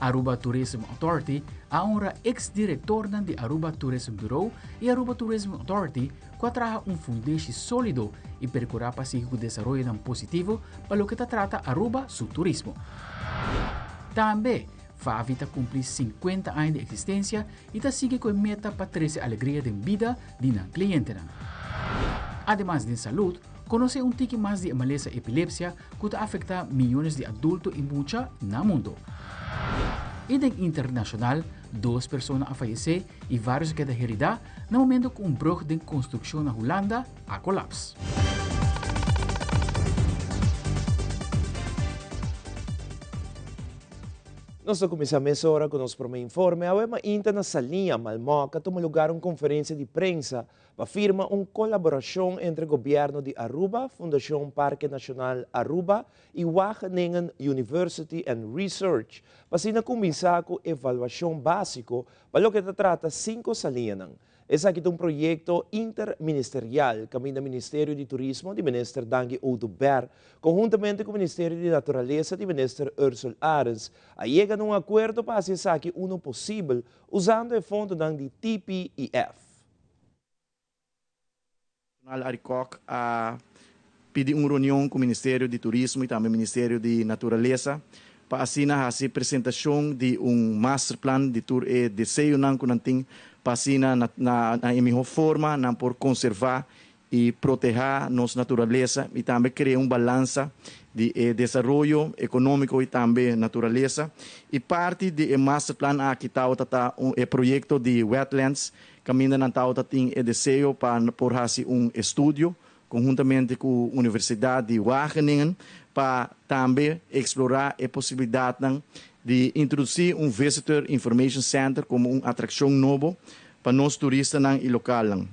Aruba Tourism Authority a honra ex directornan di Aruba Tourism Bureau y Aruba Tourism Authority cu a traha un fundeshi solido y percura pa sigui cu desaroyonan positivo pa loke ta trata Aruba su turismo. Tambe, Favi ta cumpli 50 aña di existencia y ta sigui cu e meta pa trece alegria den bida di nan clientenan. Ademas den salud, conoce un tiki mas di e malesa epilepsia cu ta afecta miyones di adulto y mucha na mundo. Y den internacional, dos persona a fayece y varios a keda herida na momento cu un brug den construccion na Hulanda a colaps. Nos ta cuminsa mesora cu nos prome informe. Awe mainta na Saliña, Malmok, a tuma lugar un conferencia di prensa pa firma un colaboracion entre Gobierno di Aruba, Fundacion Parke Nacional Aruba y Wageningen University and Research pa asina cuminsa cu evaluacion basico pa loke ta trata cinco saliñanan. Esaki ta un proyekto interministerial kaminda Ministerio di Turismo di Minister Dangui Oduber konhuntamente ku Ministerio di Naturalesa di Minister Ursell Arends a yega na un akuerdo pa hasi esaki uno posibel usando e fondonan di TPEF. Nacional Arie Kock a pidi un reunion cu Ministerio di Turismo y tambe Ministerio di Naturalesa pa asina haci presentacion di un masterplan di tur e deseonan cu nan tin pa asina na na e miho forma nan por conserva y proteha nos naturalesa y tambe crea un balansa di e desaroyo economico y tambe naturalesa. Y parti di e masterplan aki tawata ta un e proyecto di wetlands Kaminda nan tabata tin e deseo pa por hasi un estudio konhuntamente ku Universidat di Wageningen pa tambe eksplorá e posibilidatnan di introdusí un Visitor Information Center komo un atrakshon nobo pa nos turistanan i lokalnan.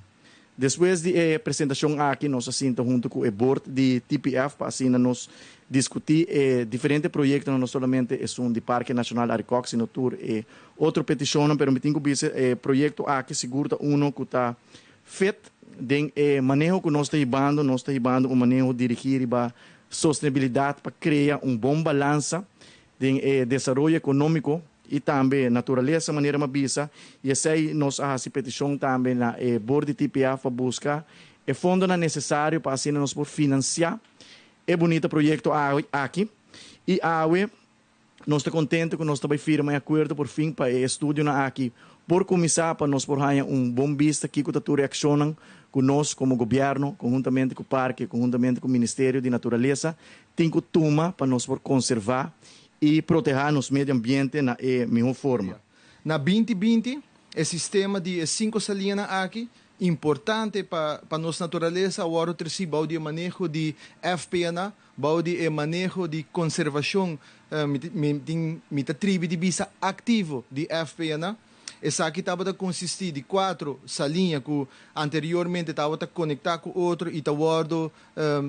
Despues di e presentashon aki nos a sinta huntu ku e bord di TPF pa asina nos diskutí e diferente proyektonan no solamente esun di Parke Nashonal Arikok sino tur e otro petishonnan pero mi tin ku bisa e proyekto aki sigur ta uno ku ta fit den e maneho ku nos ta hibando. Nos ta hibando un maneho dirigí riba sostenibilidat pa krea un bon balansa den e desaroyo ekonómiko i tambe naturalesa manera mi a bisa i esei nos a hasi petishon tambe na e bord di TPF pa buska e fondonan nesesario pa asina nos por finansiá e bunita proyekto aki i awe nos ta kontento ku nos ta bai firma e akuerdo por fin pa e estudionan aki por kuminsá pa nos por haña un bon bista kiko ta tur e akshonnan ku nos komo gobièrnu konhuntamente ku parke konhuntamente ku Ministerio di Naturalesa tin ku tuma pa nos por konservá i protehá nos medio ambiente na e mihó forma. Na 2020, e sistema di e cinco saliñanan aki, importante pa pa nos naturalesa, a wòrdu tresí bou di e maneho di FPNA, bou di e maneho di konservashon, mi mi tin mi ta tribi di bisa aktivo di FPNA. Esaki tabata konsistí di kuatro saliña ku anteriormente tabata konektá ku otro i ta wòrdu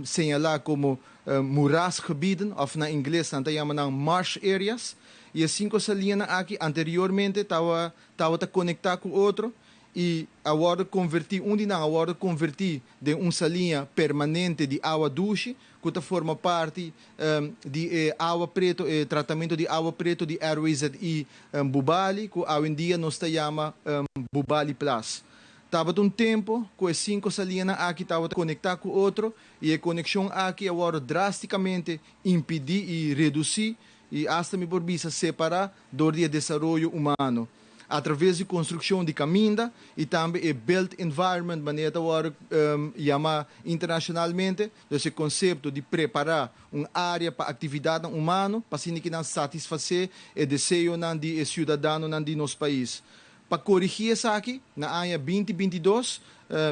señalá komo moerasgebieden òf na ingles nan ta yama nan marsh areas. I e sinku saliñanan aki anteriormente tabata konektá ku otro i a wòrdu konvertí, un di nan a wòrdu konvertí den un saliña permanente di awa dushi ku ta forma parti di e awa preto, e tratamentu di awa preto di RWZI Bubali, ku awendia nos ta yama Bubali Plas. Tabata un tempu ku e sinku saliñanan aki tabata konektá ku otro i e konekshon aki a wòrdu drástikamente impidí i redusí i asta mi por bisa separá dor di e desaroyo humano. Atraves di konstrukshon di kaminda i tambe e built environment manera ta wòrdu yamá internashonalmente, dus e konsepto di prepará un área pa aktividatnan humano pa asina ki nan satisfasé e deseonan di e siudadanonan di nos pais. Pa korigí esaki, na aña 2022,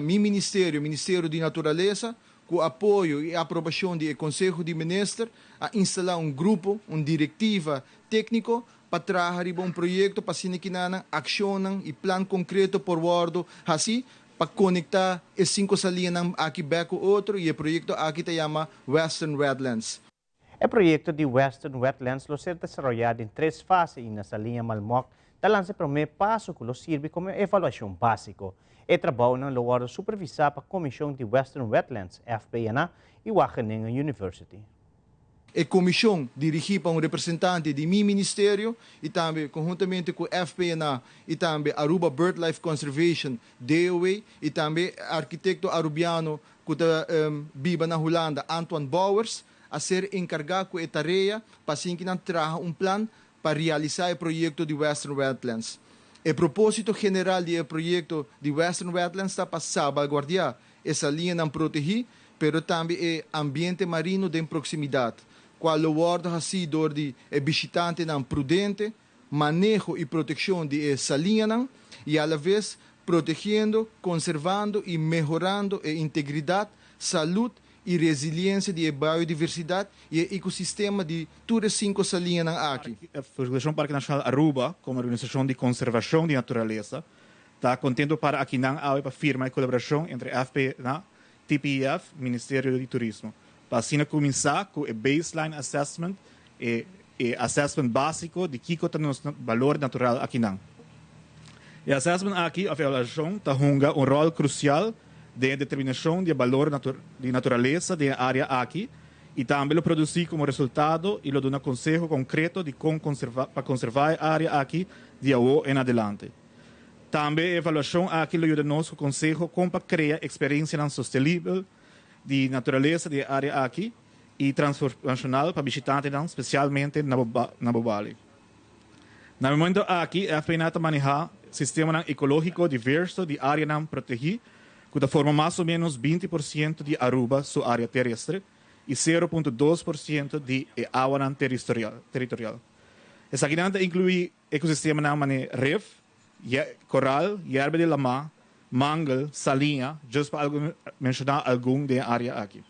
mi ministerio, Ministerio di Naturalesa, ku apoyo i aprobashon di e Konseho di Minister, a instalá un grupo, un direktiva tékniko pa traha riba un proyekto pa asina kinanan akshonnan i plan konkreto por wòrdu hasi pa konektá e sinku salianan aki bèk ku otro i e proyekto aki ta yama Western Wetlands. E proyekto di Western Wetlands lo ser desaroyá den tres fase i na Saliña Malmok ta lansa e promé paso ku lo sirbi komo evaluashon básiko. E trabounan lo wòrdu supervisá pa Komishon di Western Wetlands, FPNA, i Wageningen University. E komishon, dirigí pa un representante di mi ministerio i tambe konhuntamente ku FPNA i tambe Aruba Birdlife Conservation, DOW, i tambe arkitekto arubiano ku ta biba na Hulanda, Antoine Bouwers, a ser enkargá ku e tarea pa asinki nan traha un plan pa realisá e proyekto di Western Wetlands. E propósito general di e proyekto di Western Wetlands ta pa salbaguardiá e saliñanan protegí, pero tambe e ambiente marino den proksimidat, kual lo wòrdu hasí dor di e bishitantenan prudente, maneho i protekshon di e saliñanan i alaves protegiendo, konservando i mehorando e integridat, salud i resiliensia di e biodiversidat i e ekosistema di tur e sinku saliñanan aki. Fundashon Parke Nashonal Aruba komo organisashon di konservashon di naturalesa ta kontento para akinan awe pa firma e kolaborashon entre FPNA, TPEF, Ministerio di Turismo pa asina kuminsá ku e baseline assessment, e e assessment básiko di kiko ta nos balor natural akinan. E assessment aki òf evaluashon ta hunga un ròl krusial den e determinashon di e balor di naturalesa den e área aki i tambe lo produsí komo resultado i lo duna konseho konkreto di kon pa konservá e área aki di awo en adelante. Tambe e evaluashon aki lo yuda nos ku konseho kon pa krea eksperensianan sostenibel di naturalesa di e área aki i transformashonal pa bishitantenan, spesialmente na Bobali. Na e momento aki FPNA ta manehá sistemanan ekológiko diverso di áreanan protegí ku ta forma mas o ménos 20% di Aruba su área terestre i 0.2% di e awanan teritorial. Esakinan ta inkluí ekosistemanan manera ref, koral, yerba di lamá, mangel, saliña, just pa menshoná algun den e área aki.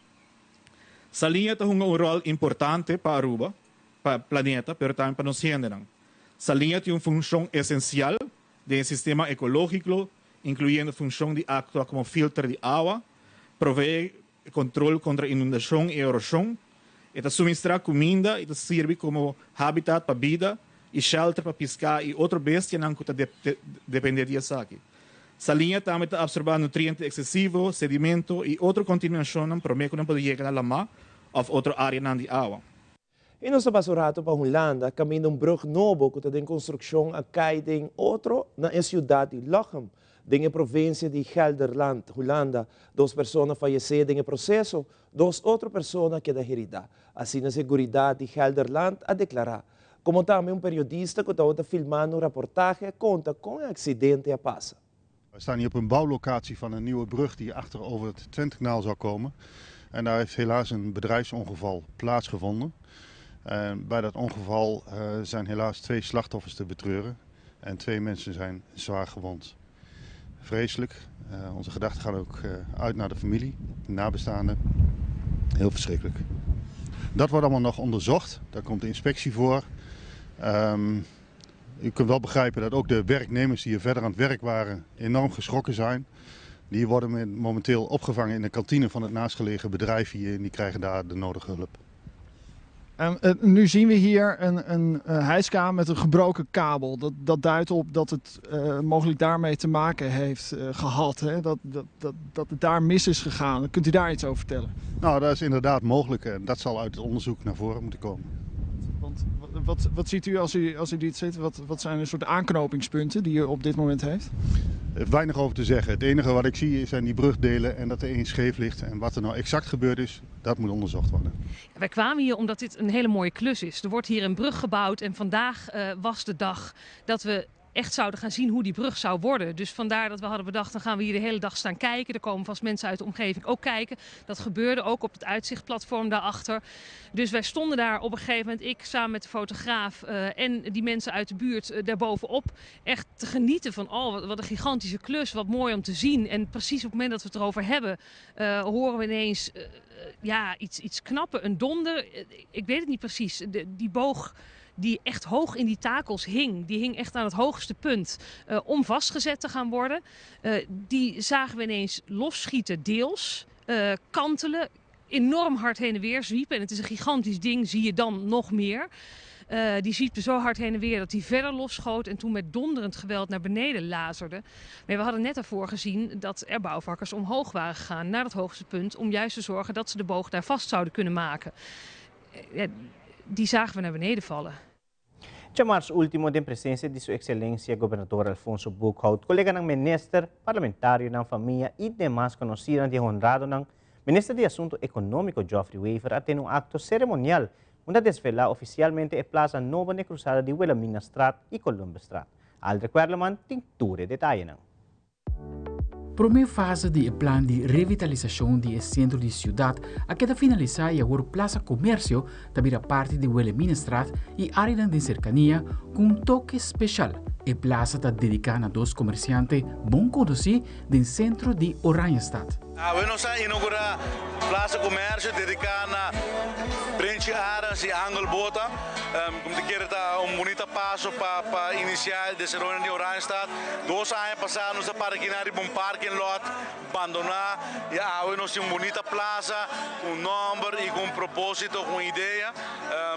Saliña ta hunga un ròl importante pa Aruba, pa planeta, pero tambe pa nos hendenan. Saliña tin un funshon esensial den e sistema ekológiko, inkluyendo funshon di aktua komo filter di awa, proveé kontrol kontra inundashon i eroshon, e ta suministrá kuminda i ta sirbi komo habitat pa bida i shelter pa piská i otro bestianan ku ta dependé di esaki. Saliña tambe ta absorbá nutriente eksesivo, sedimento i otro kontaminashonnan promé ku nan por yega na lamá òf otro áreanan di awa. I nos ta pasa un ratu pa Hulanda, kaminda un brùg nobo ku ta den konstrukshon a kai den otro na e siudat di Lochem, den e provinsia di Gelderland, Hulanda. Dos persona fayesé den e proseso, dos otro persona a keda heridá. Asina seguridat di Gelderland a deklará. Komo tambe un periodista ku tabata filmando un raportahe a konta kon e aksidente a pasa. We staan hier op een bouwlocatie van een nieuwe brug die achter over het Twentekanaal zou komen. En daar heeft helaas een bedrijfsongeval plaatsgevonden. En bij dat ongeval zijn helaas twee slachtoffers te betreuren. En twee mensen zijn zwaar gewond. Vreselijk. Onze gedachten gaan ook uit naar de familie, de nabestaanden. Heel verschrikkelijk. Dat wordt allemaal nog onderzocht. Daar komt de inspectie voor. U kunt wel begrijpen dat ook de werknemers die hier verder aan het werk waren enorm geschrokken zijn. Die worden momenteel opgevangen in de kantine van het naastgelegen bedrijf hier en die krijgen daar de nodige hulp. Nu zien we hier een hijskraan met een gebroken kabel. Dat duidt op dat het mogelijk daarmee te maken heeft gehad. Hè? Dat het daar mis is gegaan. Kunt u daar iets over vertellen? Nou, dat is inderdaad mogelijk en dat zal uit het onderzoek naar voren moeten komen. Want wat ziet u als u dit ziet? Wat zijn een soort aanknopingspunten die u op dit moment heeft? Weinig over te zeggen. Het enige wat ik zie zijn die brugdelen en dat er één scheef ligt. En wat er nou exact gebeurd is, dat moet onderzocht worden. Ja, wij kwamen hier omdat dit een hele mooie klus is. Er wordt hier een brug gebouwd en vandaag was de dag dat we echt zouden gaan zien hoe die brug zou worden. Dus vandaar dat we hadden bedacht, dan gaan we hier de hele dag staan kijken. Er komen vast mensen uit de omgeving ook kijken. Dat gebeurde ook op het uitzichtplatform daarachter. Dus wij stonden daar op een gegeven moment, ik samen met de fotograaf en die mensen uit de buurt daarbovenop, echt te genieten van, oh, wat een gigantische klus, wat mooi om te zien. En precies op het moment dat we het erover hebben, horen we ineens iets knappen, een donder. Ik weet het niet precies. Die boog die echt hoog in die takels hing. Die hing echt aan het hoogste punt om vastgezet te gaan worden. Die zagen we ineens losschieten deels, kantelen, enorm hard heen en weer zwiepen. En het is een gigantisch ding, zie je dan nog meer. Die zwiepte zo hard heen en weer dat hij verder losschoot en toen met donderend geweld naar beneden lazerde. Maar we hadden net daarvoor gezien dat er bouwvakkers omhoog waren gegaan naar dat hoogste punt om juist te zorgen dat ze de boog daar vast zouden kunnen maken. Die zagen we naar beneden vallen. Djamars ultimo den presencia di su excelencia Gobernador Alfonso Boekhoudt, coleganan minister, parlamentarionan, famia y demas conocidonan di e honradonan, Minister di Asunto Economico Geoffrey Wever a tene un acto ceremonial unda a desvela oficialmente e plaza nobo n'e cruzada di Wilhelminastraat y Columbusstraat. Aldrich Werleman tin tur e detayenan. Promé fase di e plan di revitalisashon di e sentro di siudat a keda finalisá i awor Plaza Comercio ta bira parti di Wilhelminastraat i áreanan den serkania ku un toke speshal. E plaza ta dediká na dos komersiante bon konosí den sentro di Oranjestad. Awe nos a inougurá Plaza Comercio dediká na Brenchi Arends i Angel Bota. Como te kere ta un bunita paso pa pa iniciá e desaroyonan di Oranjestad. Dos aña pasá nos a para kinan riba un parking lot bandoná i awe nos tin un bunita plaza ku un nòmber i ku un propósito, ku un idea.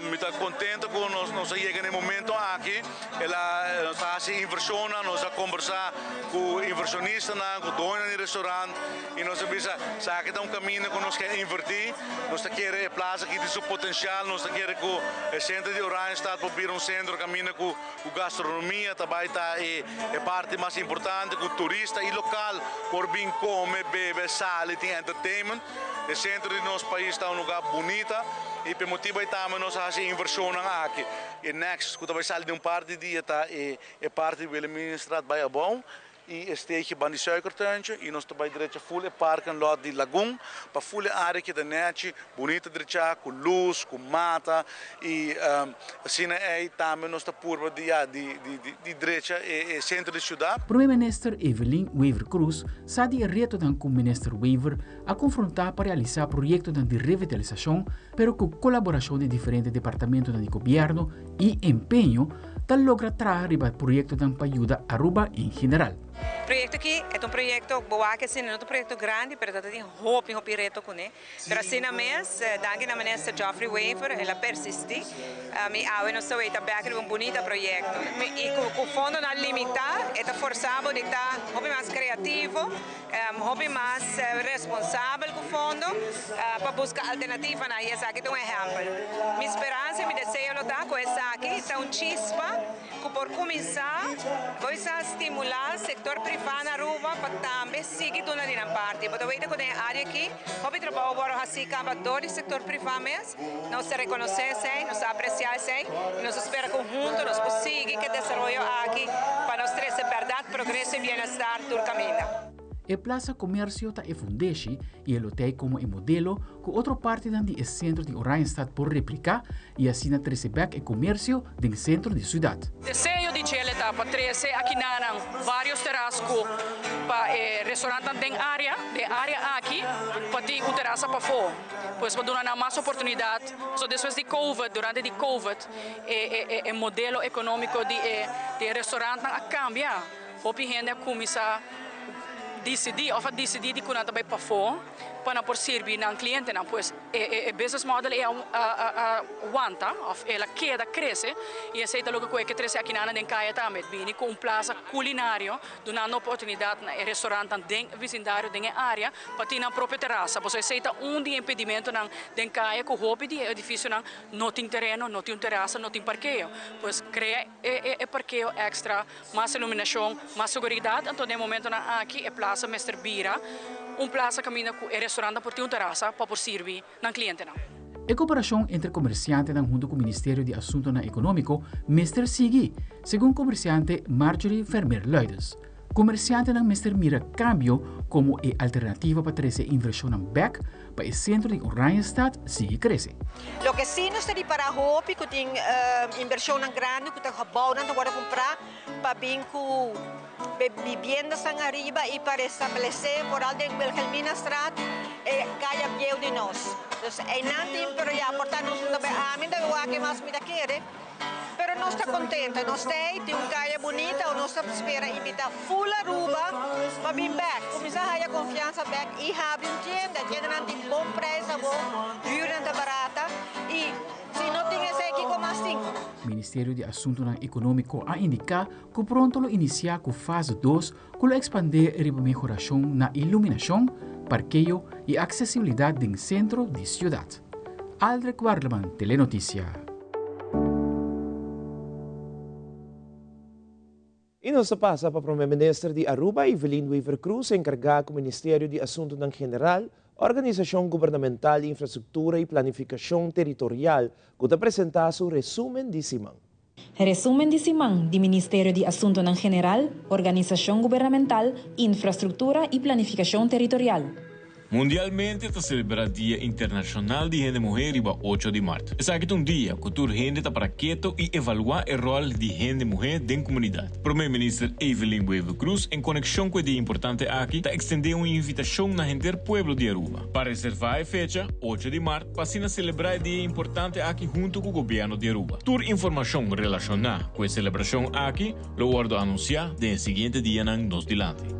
Mi ta kontento ku nos nos a yega na e momento aki. El a nos a hasi invershonnan, nos a kombersá ku invershonistanan, ku doñonan di restaurant i nos a bisa esaki ta un kaminda ku nos ke invertí. Nos ta kere e plaza aki tin su potensial, nos ta kere ku e sentro di Oranjestad por bira un sentro kaminda ku gastronomia ta bai ta e parti mas importante, ku turista i lokal por bin kome, bebe, sali, tin entertainment. E sentro di nos pais ta un lugar bunita i p'e motibu ei tambe nos a hasi e invershonnan aki. E next ku ta bai sali den un par di dia ta e parti di Wilhelminastraat bai abou i e steegje ban di Suikertuintje i nos ta bai drecha ful e parking lot di Lagun pa ful e area keda nechi, bunita drechá ku lus, ku mata i asina ei tambe nos ta purba di ya di di drecha e sentro di siudat. Prome Minister Evelyn Wever-Croes sa di e retonan ku Minister Wever a konfrontá pa realisá proyektonan di revitalisashon pero ku kolaborashon di diferente departamentonan di gobièrnu i empeño ta logra traha riba proyektonan pa yuda Aruba en general. Proyekto aki e ta un proyekto bo wak asina no ta un proyekto grandi pero ta tin hopi hopi reto kuné pero asina mes danki na minister Geoffrey Wever el a persisti mi awe nos ta weta bek riba un bunita proyekto i ku fondonan limitá e ta forsa bo di ta hopi mas kreativo Hopi mas responsabel ku fondo pa buska alternativanan i esaki ta un ehèmpel. Mi speransa i mi deseo lo ta ku esaki ta un chispa ku por kuminsá goisa stimulá sektor privá na Aruba pa tambe sigui duna di nan parti. Bo ta weta ku den e área aki hopi trabou a wòrdu hasí kaba dor di sektor privá mes. Nos ta rekonosé esei, nos ta apresiá esei i nos ta spera ku huntu nos por sigui ku e desaroyo aki pa nos trese bèrdat, progreso i bienestar tur kaminda. E Plaza Comercio ta e fundeshi i e lo tei komo e modelo ku otro partinan di e sentro di Oranjestad por repliká i asina trese bèk e komersio den sentro di siudat. Deseo di Chele ta pa trese akinanan varios teras ku pa e restaurantnan den área, den área aki pa tin un terasa pafó. Pues pa duna nan mas oportunidat. Pasobra despues di covid, durante di covid, e e modelo ekonómiko di e di e restaurantnan a kambia. Hopi hende a kuminsá disidí òf a disidí di ku nan ta bai pafó pa nan por sirbi nan klientenan. Pues e e business model ei a a wanta òf el a keda krese i esei ta loke ku e ke trese akinan den kaya tambe. Bini ku un plasa kulinario dunando oportunidat na e restaurantnan den vesindario den e área pa tin nan propio terasa, pasobra esei ta un di e impedimentonan den kaya ku hopi di e edifisionan no tin tereno, no tin un terasa, no tin parkeo. Pues krea e parkeo èkstra, mas iluminashon, mas seguridat, anto den e momentonan aki e plasa mester bira un plasa kaminda ku e restaurantnan por tin un terasa pa por sirbi nan klientenan. E koperashon entre komersiantenan huntu ku Ministerio di Asuntonan Ekonómiko mester sigui, segun komersiante Marjorie Vermeer-Luidens. Komersiantenan mester mira kambio komo e alternativa pa trese invershonnan bèk pa e sentro di Oranjestad sigui krese. Loke sí nos ta ripará hopi ku tin invershonnan grandi ku ta gebounan ta wòrdu kumprá pa bin ku bibiendanan ariba i pa restablesé foral den Wilhelminastraat e kaya bieu di nos. Dus einan tin pero ya por ta nos no ta bai ami ta wak e mas mi ta kere. Pero nos ta contento, nos ta ey, tin un caya bunita o nos ta spera invita full Aruba pa bin bek, cuminsa haya confiansa bek y habri un tienda, tiendanan tin bon prijs awor, huurnan ta barata y si no tin esey kico mas tin? Ministerio di Asuntonan Economico a indica cu pronto lo inicia cu fase dos cu lo expande riba mehoracion na iluminacion, parkeo y accesibilidad den centro di ciudad. Aldrich Warleman, Telenoticia. Y nos ta pasa pa Prome Minister di Aruba, Evelyn Wever-Croes, encarga cu Ministerio di Asuntonan General, Organisacion Gubernamental, Infrastructura y Planificacion Territorial, cu ta presenta su resumen di siman. Resumen di siman di Ministerio di Asuntonan General, Organisacion Gubernamental, Infrastructura y Planificacion Territorial. Mundialmente ta selebrá Dia Internashonal di Hende Muhé riba ocho di mart. Esaki ta un dia ku tur hende ta para keto i evaluá e ròl di hende muhé den komunidat. Promé Minister Evelyn Wever-Croes en konekshon ku e dia importante aki ta ekstendé un invitashon na henter pueblo di Aruba pa reservá e fecha, ocho di mart, pa asina selebrá e dia importante aki huntu ku gobièrnu di Aruba. Tur informashon relashoná ku e selebrashon aki lo wòrdu anunsiá den e siguiente dianan nos dilanti.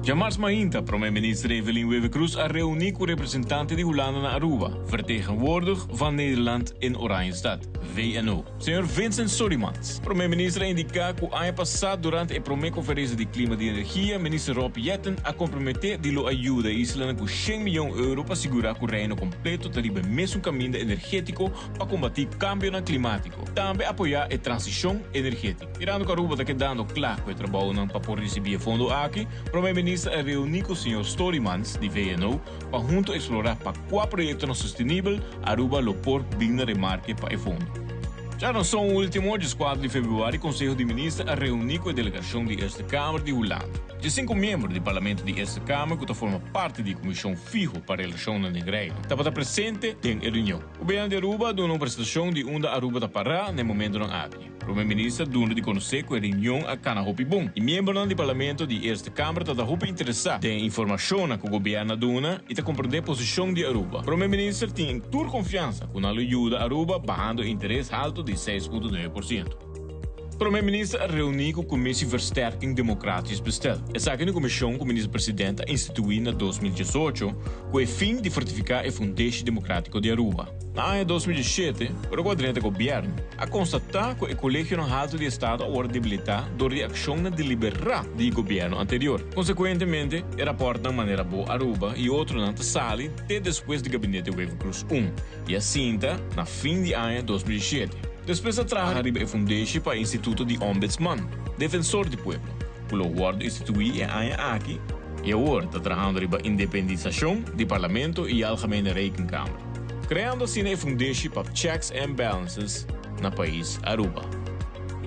Djamars mainta, Prome Minister Evelyn Wever-Croes a reuní ku representante di Hulanda na Aruba, Vertegenwoordig van Nederland in Oranjestad, VNO, señor Vincent Storimans. Prome Minister a indiká ku aña pasá durante e prome konferensia di klima di energia, Minister Rob Jetten a komprometé di lo a yuda e islanan ku shen miyon euro pa sigurá ku Reino kompleto ta riba e mesun kaminda energétiko pa kombatí kambionan klimátiko. Tambe apoyá e transishon energétiko. Mirando ku Aruba ta kedando kla ku e trabounan pa por risibí e fondo aki, Prome Minister a reuní ku señor Storimans di VNO pa huntu eksplorá pa kua proyektonan sostenibel Aruba lo por bin na remarke pa e fondo. Djaranson último, dieskuater di febrüari, Konseho di Minister a reuní ku e delegashon di Eerste Kamer di Hulanda. Diesinku miembro di Parlamento di Eerste Kamer ku ta forma parti di e Komishon Fiho pa Relashonnan den Reino tabata presente den e reunion. Gobierno di Aruba a duna un presentacion di unda Aruba ta para na e momentonan aki. Prome Minister duna di conoce cu e reunion a cana hopi bon y miembronan di Parlamento di Eerste Kamer ta ta hopi interesa den e informacionnan cu Gobierno a duna y ta comprende posicion di Aruba. Prome Minister tin tur confiansa cu nan lo yuda Aruba bahando e interes halto di 6.9%. Prome Minister a reuni cu Commissie Versterking Democratisch Bestel. Esaki un comision cu Minister President a institui na 2018 cu e fin di fortifica e fundeshi democratico di Aruba. Na aña 2017, ora cu a drenta gobierno, a constata cu e colegionan halto di estado a worde debilita door di accionnan delibera di gobierno anterior. Consecuentemente, e raportnan manera Bo Aruba y otronan ta sali te despues di gabinete Wever-Croes un y a sinta na fin di aña 2017. Despues a traha riba e fundeshi pa e instituto di Ombudsman, Defensor di Pueblo, ku lo wòrdu instituí e aña aki i awor ta trahando riba independisashon di Parlamento i Algemene Rekenkamer, kreando asina e fundeshi pa checks and balances na pais Aruba.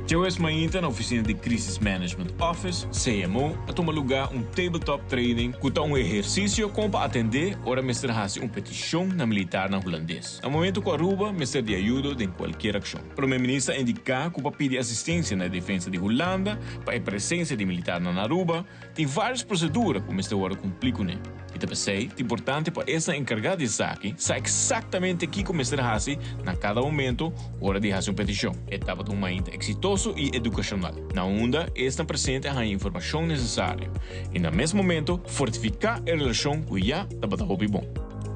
Djaweps mainta na ofisina di Crisis Management Office, CMO, a tuma lugá un tabletop training ku ta un ehersisio kon pa atendé ora mester hasi un petishon na militarnan hulandes. Na momento ku Aruba mester di ayudo den kualkier akshon. Prome Minister a indiká ku pa pidi asistensia na e defensa di Hulanda pa e presensia di militarnan na Aruba, tin vários prosedura ku mester wòrdu kumplí kuné. I ta p'esei ta importante pa esnan enkargá di esaki sa eksaktamente kiko mester hasi na kada momento ora di hasi un petishon. E tabata un mainta eksitoso i edukashonal, na unda esnan presente a haña informashon nesesario i na mes momento fortifiká e relashon ku ya tabata hopi bon.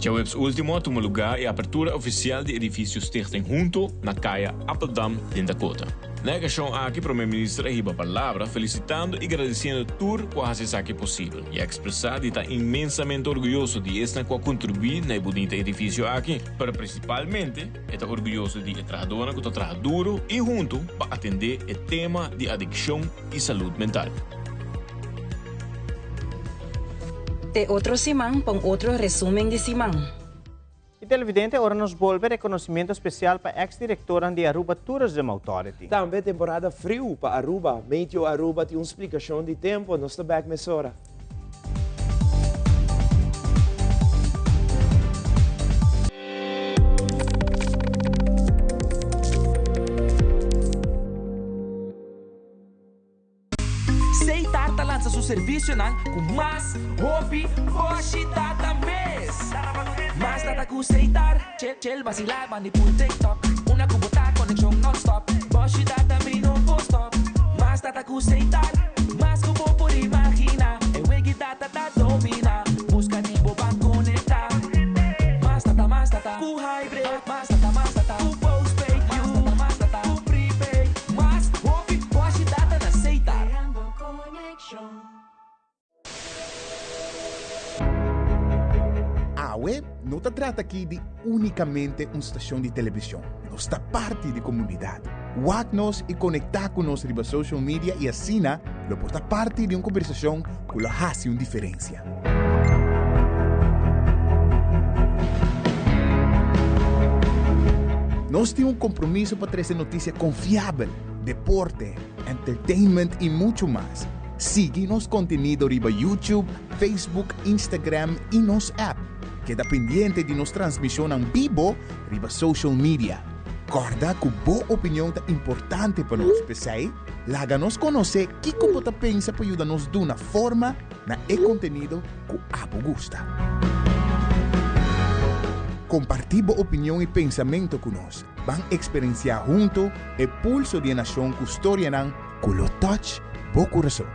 Djaweps ultimo a tuma lugá e apertura ofisial di edifisio Stichting Hunto na Kaya Appeldam den Dakota. Na e okashon aki Prome Minister a hiba palabra felisitando i gradisiendo tur ku a hasi esaki posibel i a ekspresá di ta inmensamente orguyoso di esnan ku a kontribuí na e bunita edifisio aki, pero prinsipalmente e ta orguyoso di e trahadónan ku ta traha duru i huntu pa atendé e tema di adikshon i salud mental. Te otro siman pa un otro resumen di siman. Y televidente, ora nos bolbe reconocimiento especial pa ex directornan di Aruba Tourism Authority. Tambe temporada friu pa Aruba. Meteo Aruba tin un splicacion di tempo. Nos ta bek mesora. Seitar ta lansa su servisionan ku mas hopi boshi data mes. Mas data ku Seitar, chill chill basilá bandi pul TikTok. Una ku bo ta konekshon nònstòp, boshi data mi no por stòp. Mas data ku Seitar, mas ku bo por imaginá. E wegi data ta dominá, buska di bo ban konektá. Mas data, mas data ku hybrid, mas data, mas data ku postpaid, mas data, mas data ku prepaid. Mas hopi boshi data na Seitar. Awe. TNT no ta trata aki di únikamente un stashon di televishon, nos ta parti di komunidat. Wak nos i konektá ku nos riba social media i asina lo por ta parti di un kombersashon ku lo hasi un diferensia. Nos tin un kompromiso pa trese notisia konfiabel, deporte, entertainment i muchu mas. Sigui nos kontenido riba YouTube, Facebook, Instagram i nos app. Keda pendiente di nos transmishonnan bibo riba social media. Kòrda ku bo opinion ta importante pa nos, p'esei laga nos konosé kiko bo ta pensa pa yuda nos duna forma na e kontenido ku abo gusta. Kompartí bo opinion i pensamentu ku nos. Ban eksperensiá huntu e pulso di e nashon ku storianan ku lo touch bo kurason.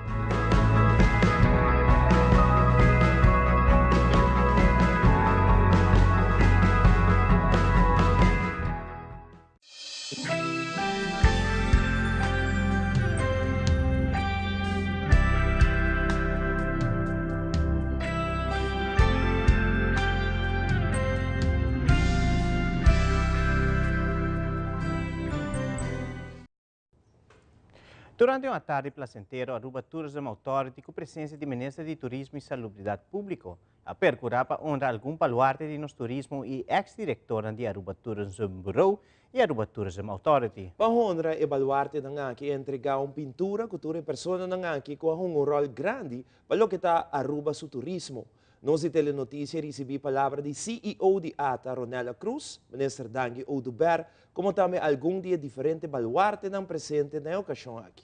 Durante un atardi placentero Aruba Tourism Authority cu presencia di Minister di Turismo y Salubridad Publico a percura pa honra algun baluarte di nos turismo y ex directornan di Aruba Tourism Bureau y Aruba Tourism Authority. Pa honra e baluartenan aki a entrega un pintura cu tur e personanan aki cu a hunga un rol grandi pa loke ta Aruba su turismo. Nos di Telenoticia ricibi palabra di CEO di ata, Ronella Cruz, Minister Dangui Oduber, como tambe algun di e diferente baluartenan presente na e ocasion aki.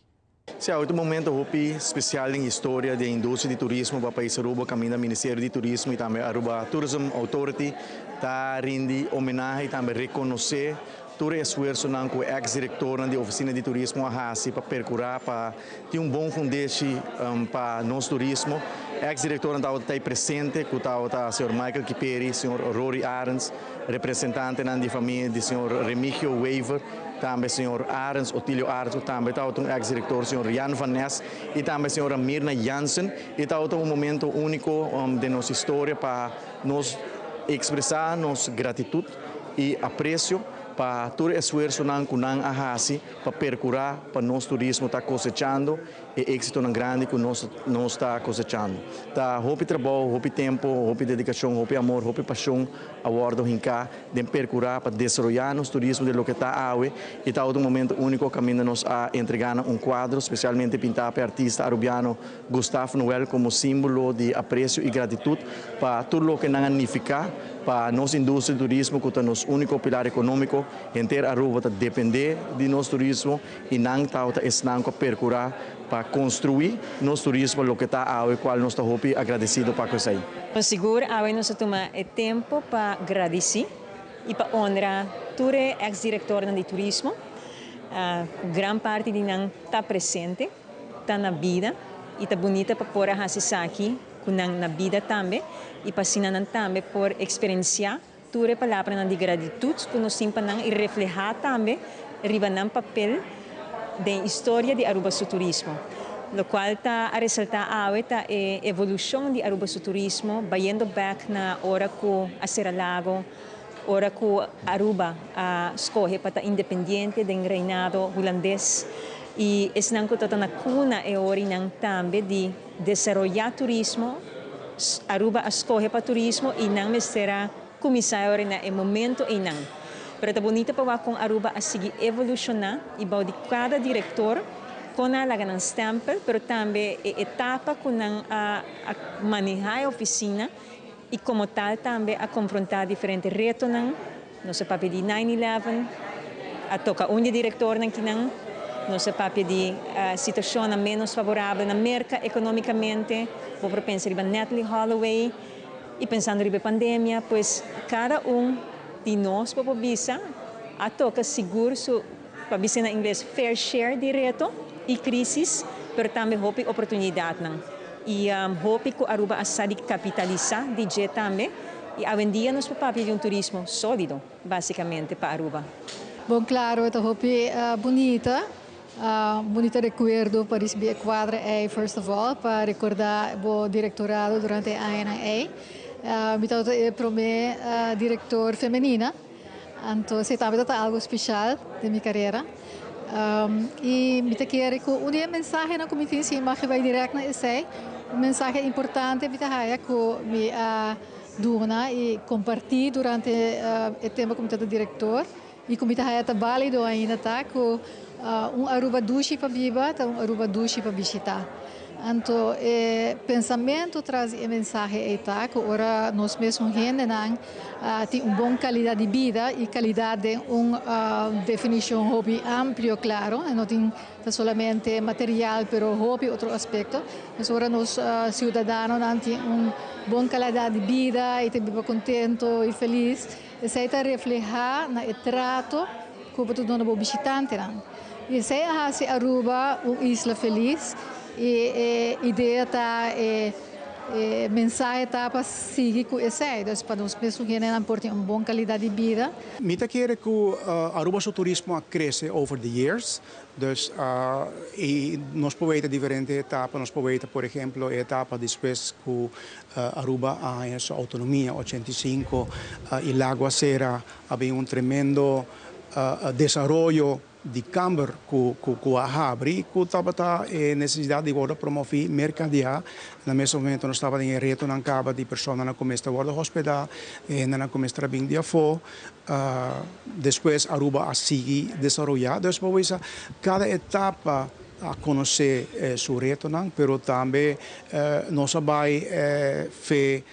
Sí, awe ta un momento hopi special den historia di e industria di turismo pa pais Aruba caminda Ministerio di Turismo y tambe Aruba Tourism Authority ta rindi homenahe y tambe reconoce tur e esfuersonan cu e ex directornan di Oficina di Turismo a haci pa percura pa tin un bon fundeshi pa nos turismo. Ex directornan tabata ta presente cu tabata señor Michael Kiperi, señor Rory Arends, representantenan di famia di señor Remigio Wever, tambe señor Arends, Otilio Arends cu tambe tabata un ex director, señor Jan van Nes y tambe señora Mirna Jansen. Y tabata un momento unico den nos historia pa nos expresa nos gratitud y aprecio pa tur e esfuerzonan cu nan a haci pa percura pa nos turismo ta cosechando e exitonan grandi cu nos nos ta cosechando. Ta hopi trabou, hopi tempo, hopi dedicacion, hopi amor, hopi pasion a wordo hinca den percura pa desaroya nos turismo di loke ta awe y ta otro momento unico caminda nos a entrega nan un cuadro specialmente pinta pa e artista Arubiano Gustave Noel como simbolo di aprecio y gratitud pa tur loke nan a nifica pa nos industria di turismo cu ta nos unico pilar economico. Henter Aruba ta depende di nos turismo y nan tabata esnan cu a percura pa construi nos turismo loke ta awe cual nos ta hopi agradecido pa cu esey. Sigur awe nos a tuma e tempo pa gradici y pa honra tur e ex directornan di turismo. Gran parti di nan ta presente, ta na bida y ta bunita pa por a haci esaki cu nan na bida tambe y pa asina nan tambe por experiencia Tur e palabranan di gratitut ku nos tin pa nan i reflehá tambe riba nan papel den historia di Aruba su turismo. Lokual ta a resaltá awe ta e evolushon di Aruba su turismo bayendo bèk na ora ku a sera lago, ora ku Aruba a skohe pa ta independiente den reinado hulandes i esnan ku ta na kuna e orinan tambe di Desaroyá turismo, Aruba a skohe pa turismo i nan mester a kuminsá e ora na e momento einan. Pero ta bunita pa wak kon Aruba a sigui evolushoná i bou di kada direktor kon nan a laga nan stèmpel, pero tambe e etapa ku nan a manehá e ofisina i komo tal tambe a konfrontá diferente retonan. Nos a papia di nine eleven, a toka un di e direktornan kinan. Nos a papia di situashonnan ménos favorabel na Merka ekonómikamente. Bo por pensa riba Natalee Holloway i pensando riba e pandemia. Pues kada un di nos bo por bisa a toka sigur su, pa bisa na ingles, fair share di reto i krísis, pero tambe hopi oportunidatnan. I hopi ku Aruba a sa di kapitalisá di dje tambe. I awendia nos por papia di un turismo sólido, básikamente, pa Aruba. Bon klaro, e ta hopi bunita, un bunita rekuerdo pa risibí e kuadra ei, first of all, pa rekordá bo direktorado durante e añanan ei. Mi tabata e prome director femenina, anto esey tambe tabata algo special den mi carera. Y mi ta kere cu un di e mensahenan cu mi tin, si mag bay direct na esey, un mensahe importante mi ta haya cu mi a duna y comparti durante e tempo cu mi tabata director y cu mi ta haya ta valido ainda ta cu un Aruba dushi pa biba ta un Aruba dushi pa bishita. Anto e pensamento tras di e mensahe ei ta cu ora nos mesun hendenan tin un bon calidad di bida y calidad den un definicion hopi amplio claro, e no tin ta solamente material pero hopi otro aspecto. Pues ora nos ciudadanonan tin un bon calidad di bida y ta biba contento y feliz, esei ta refleha na e trato cu bo ta duna bo bishitantenan. Y esei a haci Aruba un isla feliz y e idea ta, e mensahe ta pa sigui cu esei, dus pa nos mesun hendenan por tin un bon calidad di bida. Mi ta kere cu Aruba su turismo a crece over the years, dus y nos por weta diferente etapa, nos por weta por ehemplo e etapa despues cu Aruba a haña su autonomia 85 y Lago a cera, a bin un tremendo desaroyo di kamber ku ku a habri ku tabata e nesesidat di wòrdu promoví merkadiá. Na mes momento nos tabatin e retonan kaba di personanan ku mester wòrdu hospedá, e hendenan ku mester a bin di afó. Despues Aruba a sigui desaroyá. Dus bo bisa kada etapa a konosé su retonan, pero tambe nos a bai fe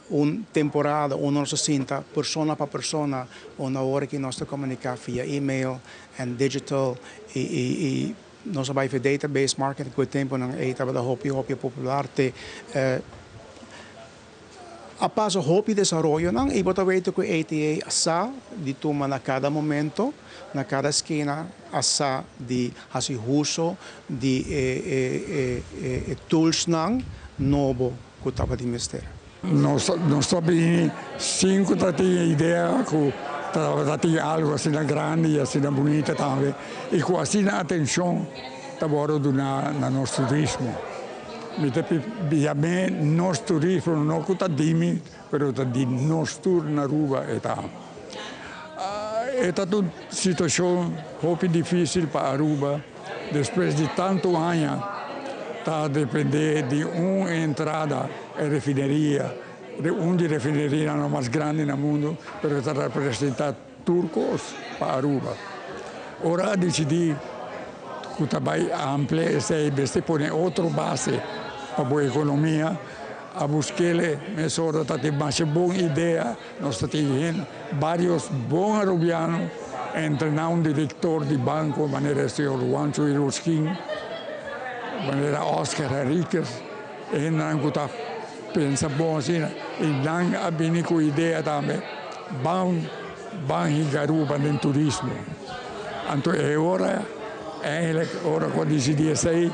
Un temporada unda nos a sinta persona pa persona, unda awor aki nos ta komuniká via email en digital i i i nos a bai via database marketing ku e tempunan ei tabata hopi hopi popular te a pasa hopi desaroyonan i bo ta weten ku ATA a sa di tuma na kada momento, na kada skina a sa di hasi huso di e e e e toolsnan nobo ku tabatin mester. Nos nos ta bini sin ku ta tin idea ku tabata tin algu asina grandi i asina bunita tambe i ku asina atenshon ta wòrdu duná na nos turismo. Mi ta yam'é nos turismo no ku ta di mi pero ta di nos tur na Aruba e ta. E ta un situashon hopi difísil pa Aruba. Despues di tantu aña ta depende di un entrada e refineria, di un di refinerianan mas grandi na mundu, pero ta representa tur kos pa Aruba. Ora a disidí ku ta bai amplia esei mester pone otro base pa bo ekonomia, a busk'el mesora ta tin masha bon idea. Nos ta tin varios bon Arubiano, entre nan un director di banco manera e señor Juancho Irosquin, manera Oscar Henriquez, e hendenan cu ta pensa bon asina y nan a bini cu idea tambe ban ban hinca Aruba den turismo. Anto e ora eigenlijk ora cu a dicidi esey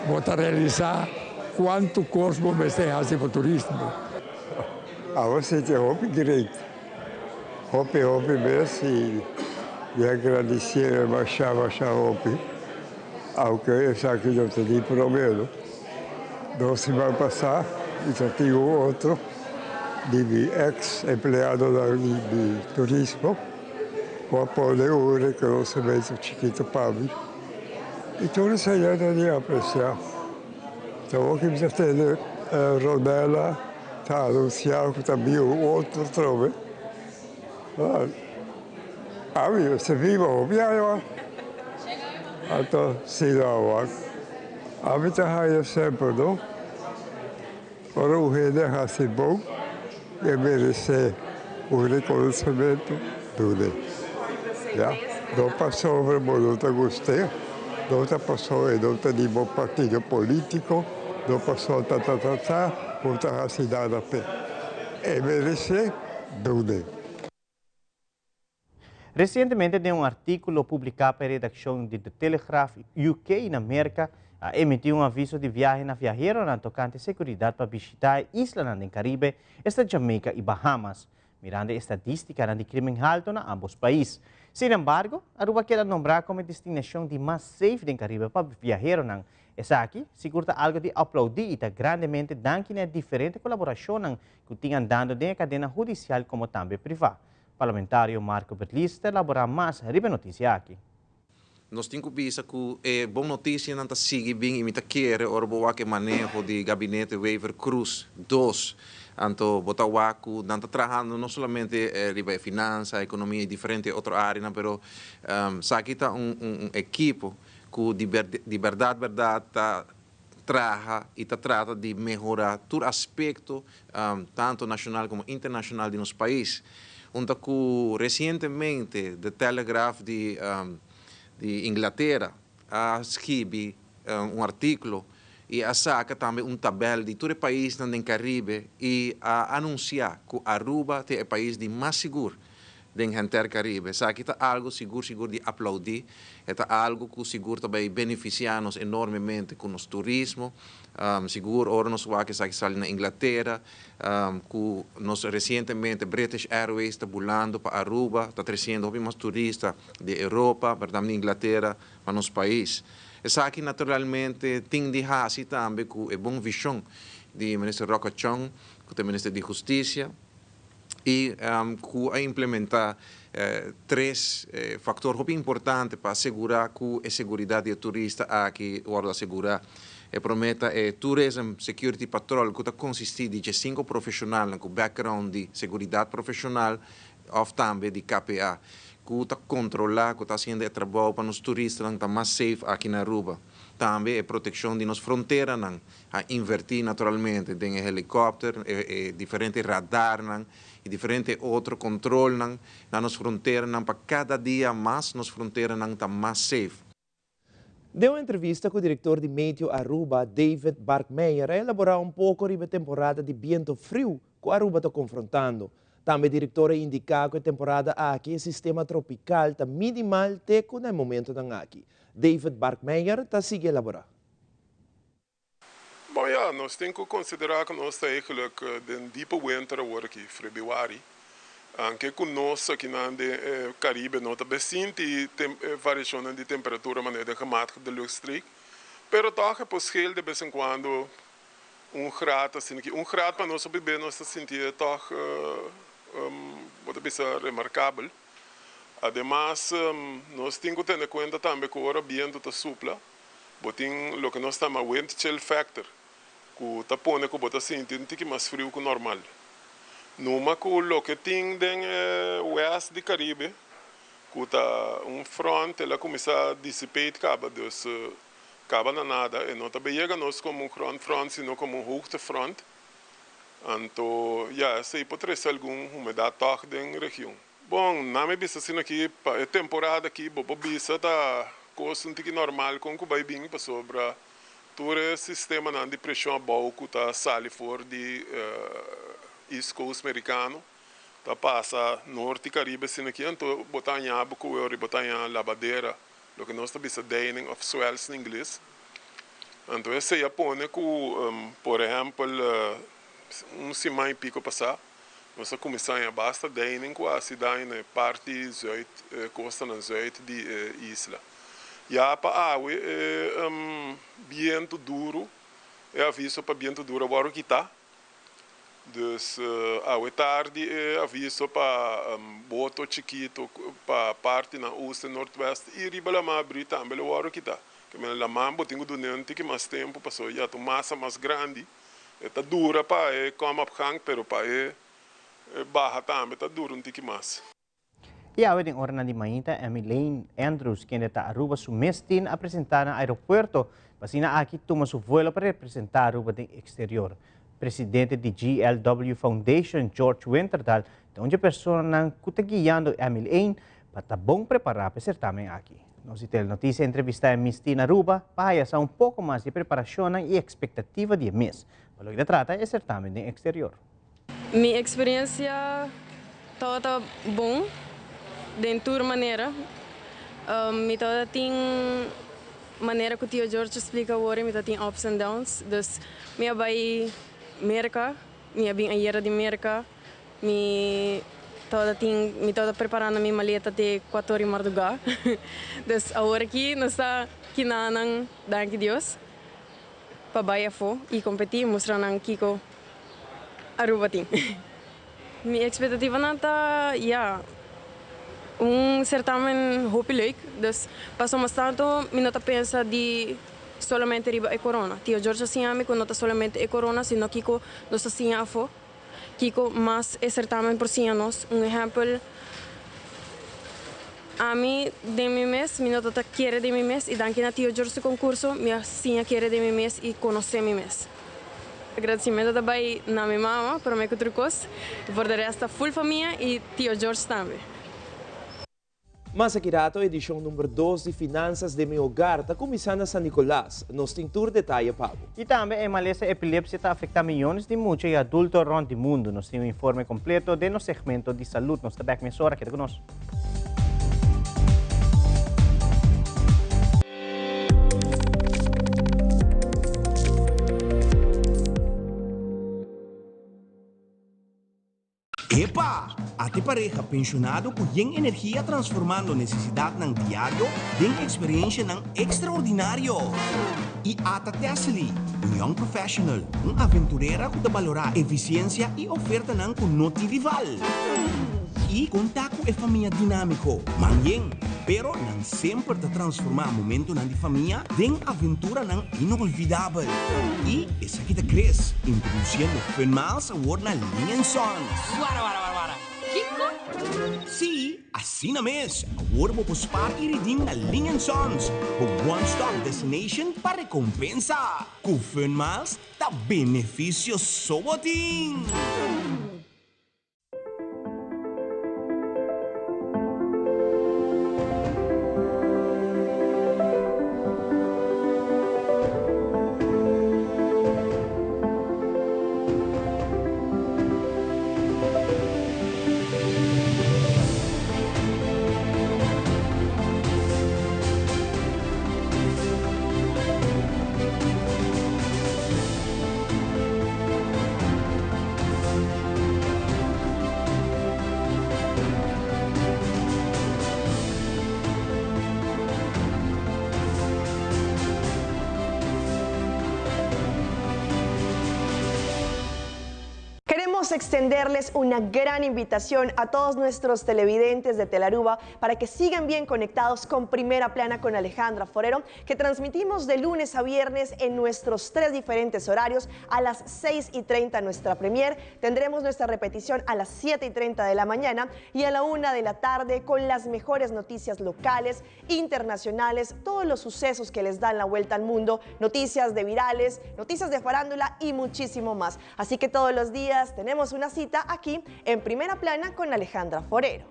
bo ta realisa cuanto cos bo mester haci pa turismo. Awe sinti hopi great, hopi hopi mes y mi a gradicié masha masha hopi, aunke esaki no ta di prome no. Dos siman pasá mi ta tin un otro di mi ex empleadonan di turismo ku a pone un reconocimento chikito pa mi y tur esei ta di apreciá. Awor ki mi ta tende Ronella ta anunsiá ku ta bin un otro trobe. Ami mester biba hopi aña. Anto si no a wak. Ami ta haña semper no. Ora un hende hasi bon e meresé un rekonosementu dun'e. Ya, no pasobra bo no ta gust'é, no ta pasobra e no ta di bo partido polítiko, no pasobra ta ta ta ta, bo ta hasi nada p'e. E meresé, dun'e. Resientemente den un artíkulo publiká pa e redakshon di The Telegraph UK na Merka a emití un aviso di viahe na viaheronan tokante seguridat pa bishitá e islanan den Karibe, esta Jamaica i Bahamas, mirando e estadístikanan di krimen haltu na ámbos pais. Sin embargo, Aruba a keda nombrá komo e destinashon di mas safe den Karibe pa viaheronan. Esaki sigur ta algu di aplaudí i ta grandemente danki na e diferente kolaborashonnan ku tin andando den e kadena hudisial komo tambe privá. Parlamentario Marco Berlis ta elaborá mas riba e notisia aki. Nos tin ku bisa ku e bon notisianan ta sigui bin i mi ta kere ora bo wak e maneho di Gabinete Wever Croes dos, anto bo ta wak ku nan ta trahando no solamente riba e finansa, ekonomia i diferente otro areanan, pero esaki ta un un ekipo ku di di bèrdat bèrdat ta traha i ta trata di mehorá tur aspekto tanto nashonal komo internashonal di nos pais. Unta ku resientemente The Telegraph di di Inglatera a skibi un artíkulo i a saka tambe un tabèl di tur e paisnan den Karibe i a anunsiá ku Aruba ta e pais di mas sigur den henter Caribe. Esaki ta algo sigur sigur di aplaudi, e ta algo cu sigur ta bay beneficia nos enormemente cu nos turismo, sigur ora nos wak esaki sali na Inglatera, cu nos recientemente British Airways ta bulando pa Aruba, ta treciendo hopi mas turista di Europa, pero tambe di Inglatera pa nos pais. Esaki naturalmente tin di haci tambe cu e bon vision di Minister Rocco Chong, cu ta e Minister di Husticia, i ku a implementá tres faktor hopi importante pa asegurá ku e seguridat di e turista aki wòrdu asegurá. E promé ta e Tourism Security Patrol ku ta konsistí di diesinko profeshonalnan ku background di seguridat profeshonal òf tambe di KPA ku ta kontrolá ku ta hasiendo e trabou pa nos turistanan ta mas safe aki na Aruba. Tambe e protekshon di nos fronteranan. A invertí naturalmente den e helikòpter, e diferente radarnan i diferente otro kontrolnan na nos fronteranan pa kada dia mas nos fronteranan ta mas safe. Den un entrevista ku direktor di Meteo Aruba, David Barkmeijer a elaborá un poko riba e temporada di biento friu ku Aruba ta konfrontando. Tambe e direktor a indiká ku e temporada aki e sistema tropikal ta minimal te ku na e momentonan aki. David Barkmeijer ta sigui elaborá. Bon ya, nos tin ku konsiderá ku nos ta eigenlijk den diepe winter awor aki, febrüari. Anke ku nos akinan den e Karibe no ta bes sinti e variashonnan di temperatura manera den gematigde luchtstreek, pero tòg e por scheel de bes en kuando un graad asina aki. Un graad pa nos hopi bes nos ta sinti e tòg bo ta bisa remarkabel. Ademas nos tin ku tene kuenta tambe ku ora bientu ta supla, Bo tin loke nos ta yama wind chill factor, ku ta pone ku bo ta sinti un tiki mas friu ku normal. Numa ku loke tin den e west di Karibe, ku ta un front, el a kuminsá dissipate kaba, dus kaba na nada. E no ta bay yega nos komo un grondfront, sino komo un hoogtefront. Anto, ya, esei por trese algun humedat tòg den region. Bon, na mi bisa asina aki pa e temporada aki bo por bisa ta kos un tiki normal kon ku bai bin pasobra tur e sistemanan di preshon abou ku ta sali for di East Coast Merikano ta pasa Norte Karibe asina aki anto bo ta haña bo ku ori bo ta haña labadera loke nos ta bisa deining of swells na ingles anto esei a pone ku por ehèmpel un siman i piko pasá. Nos a kuminsá haña basta deining ku a hasi daño na e parti zuid, e kostanan zuid di e isla. Ya pa awe e bientu duru, e aviso pa bientu duru a wòrdu kitá. Dus awe tardi e aviso pa boto chikitu pa partinan oost en noordwest i riba lamá abrí tambe lo wòrdu kitá. Ke menen lamá bo tin ku dun'é un tiki mas tempu pasobra ya ta un masa mas grandi. E ta dura pa e kom op gang, pero pa e baha tambe ta dura un tiki mas. I awe den oranan di mainta Emilaine Andrews kende ta Aruba su mes tin a presenta na aeropuerto pa asina aki tuma su vuelo pa representa Aruba den exterior. Presidente di GLW Foundation George Winterdal ta un dje personanan cu ta guiando Emilaine pa ta bon prepara pa e certamen aki. Nos di Telenoticia a entrevista e Miss Teen Aruba pa haya sa un poco mas di e preparacionnan y expectativa di e Miss pa loke ta trata e certamen den exterior. Mi experiencia tabata bon den tur manera. Mi tabata tin manera cu Tio George a splica awor, mi ta tin ups and downs. Dus mi a bay Merca, mi a bin ayera di Merca. Mi tabata tin, mi tabata preparando mi maleta te cuator di marduga. Dus awor aki nos ta kinanan, danki Dios, pa bay afo y competi y mustra nan kico Aruba tin. Mi expectativanan ta, ya, un certamen hopi leuk. Dus pasobra mas tanto mi no ta pensa di solamente riba e corona. Tio George a siña mi cu no ta solamente e corona, sino kico nos ta siña afo. Kico mas e certamen por siña nos. Un ehempel, ami den mi mes, mi no ta ta kere den mi mes y danki na Tio George su concurso mi a siña kere den mi mes y conoce mi mes. Agradecimento ta bay na mi mama, prome cu tur cos, y por de rest ta full famia y Tio George tambe. Mas aki rato edicion number dos di Finanzas den mi Hogar ta cuminsa na San Nicolas. Nos tin tur detaye pa bo. Y tambe e malesa epilepsia ta afecta miyones di mucha y adulto rond di mundo. Nos tin un informe completo den nos segmento di salud. Nos ta bek mesora, keda cu nos. Epa! Ate pareha penshonado ku yen energia transformando nesesidatnan diario den eksperenshanan ekstraordinario. I ata Tessely, un young professional, un aventurera ku ta balorá efisiensia i ofertanan ku no tin rival. I konta ku e famia dinámiko, man yen, pero nan semper ta transformá momentonan di famia den aventuranan inolvidabel. I esaki ta Chris, introduciendo Fun Miles awor na Ling and Sons. Wara wara wara wara. Kiko? Sí, asina mes! Awor bo por spaar i redeem na Ling and Sons, bo one stop destination pa recompensa. Ku Fun Miles ta beneficio so bo tin! Queremos extenderles una gran invitación a todos nuestros televidentes de Telaruba para que sigan bien conectados con Primera Plana con Alejandra Forero, que transmitimos de lunes a viernes en nuestros tres diferentes horarios a las 6 y 30 nuestra premier. Tendremos nuestra repetición a las 7 y 30 de la mañana y a la 1 de la tarde con las mejores noticias locales, internacionales, todos los sucesos que les dan la vuelta al mundo, noticias de virales, noticias de farándula y muchísimo más. Así que todos los días tenemos una cita aquí en Primera Plana con Alejandra Forero.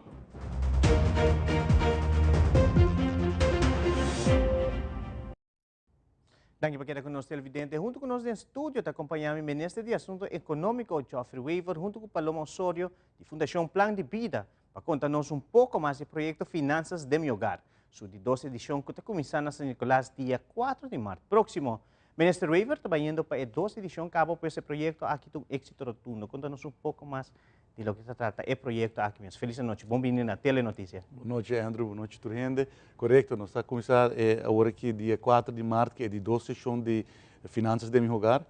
Danki pa keda cu nos televidente. Hunto cu nos den studio ta acompaña mi Minister di Asunto Economico Geoffrey Wever hunto cu Paloma Osorio di Fundacion Plan di Bida pa conta nos un poco mas di proyecto Finanzas den mi Hogar, su di dos edicion cu ta cuminsa na San Nicolas dia 4 di maart proximo. Minister Wever ta bayendo pa e dos edicion cabo pues e proyecto aki ta un exito rotundo. Conta nos un poco mas di loke ta trata e proyecto aki mes. Feliz anochi. Bon bini na Telenoticia. Bon nochi Andrew, bon nochi tur hende. Corecto, nos ta cuminsa awor aki dia 4 di maart cu e di dos sesion di Finanzas den mi Hogar.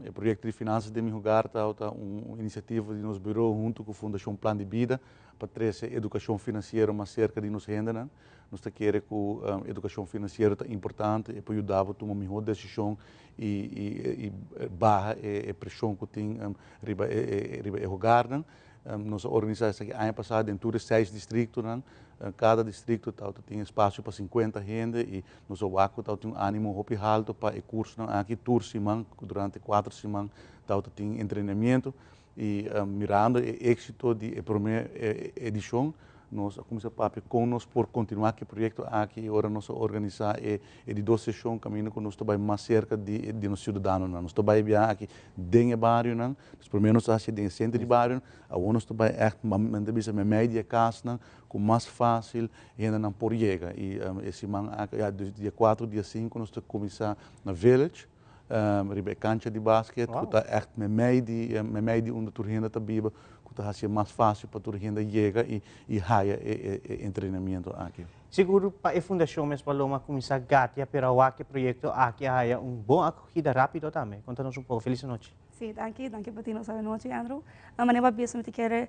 E proyecto di Finanzas den mi Hogar ta ta un iniciativa di nos bureau hunto cu Fundacion Plan di Bida pa trece educacion financiero mas cerca di nos hendenan. Nos ta kere cu educacion financiero ta importante, e por yuda bo tuma miho decision y baha e presion cu tin riba e hogarnan. Nos a organisa esaki aña pasa den tur e seis districtonan. Cada districto tabata tin espacio pa 50 hende y nos a wak cu tabata tin un animo hopi halto pa e cursonan aki tur siman, durante cuater siman tabata tin entrenamiento. Y mirando e exito di e prome edicion, nos a cuminsa papia con nos por continua cu e proyecto aki y ora nos a organisa e di dos sesion caminda cu nos ta bay mas cerca di nos ciudadanonan. Nos ta bay biaha aki den e barionan, nos prome nos a haci den e centro di barionan, awor nos ta bay echt, men ta bisa memey di e casnan cu mas facil hendenan por yega. Y e siman aki, ya dia cuatro, dia cinco nos ta cuminsa na Village. Riba e cancha di basket, cu ta echt memey di, memey di unda tur hende ta biba. ku ta hasié mas fásil pa tur hende yega i i haya e e entrenamiento aki. Sigur pa e fundashon mes Paloma a kuminsá gatia pero awak e proyekto aki a haya un bon akogida rápido tambe. Konta nos un poko. Felis anochi. Sí, danki. Danki pa tin nos anochi, Andrew. Na manera pa bisa mi ta kere,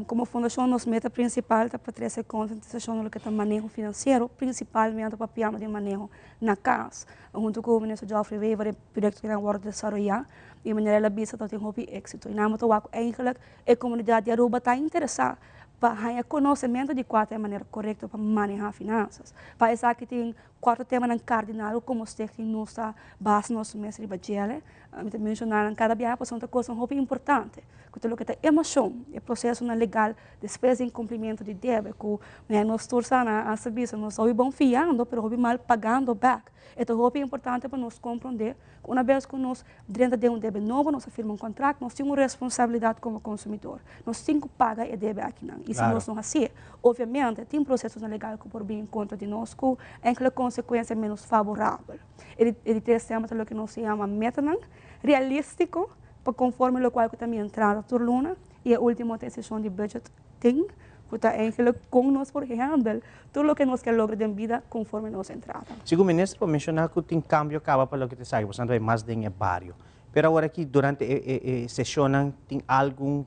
komo fundashon nos meta prinsipal ta pa trese konsientisashon na loke ta maneho finansiero, prinsipalmente papiando di maneho na kas. Huntu ku Minister Geoffrey Wever e proyekto kinan wòrdu desaroyá i manera el a bisa ta tin hopi éksito. I nan bo ta wak ku eigentlik e komunidat di Aruba ta interesá pa haña konosementu di kua ta e manera korekto pa manehá finansas. Pa esaki tin kuater temanan kardinal ku komo stichting nos ta basa nos mes riba djele. Mi ta menshoná nan kada biaha pasobra ta kosnan hopi importante, ku ta loke ta emoshon, e prosesonan legal despues di inkumplimentu di debe ku nos tur sa nan a bisa nos hopi bon fiando pero hopi mal pagando bèk. E ta hopi importante pa nos komprondé ku una bes ku nos drenta den un debe nobo, nos a firma un kontrakt, nos tin un responsabilidat komo konsumidor. Nos tin ku paga e debe akinan. I si nos no hasié, obviamente tin prosesonan legal ku por bin kontra di nos ku enkele konsekuensia ménos faborabel. E di tres tema ta loke nos ta yama metanan realístiko pa konforme lokual ku ta mi entrada tur luna. I e último ta e seshon di budget ting, ku ta eigenlijk kon nos por handle tur loke nos ke logra den bida konforme nos entrada. Segun minister por menshoná ku tin kambio kaba pa loke ta esaki, pasobra nan ta bai mas den e bario. Pero awor aki durante e seshonnan tin algun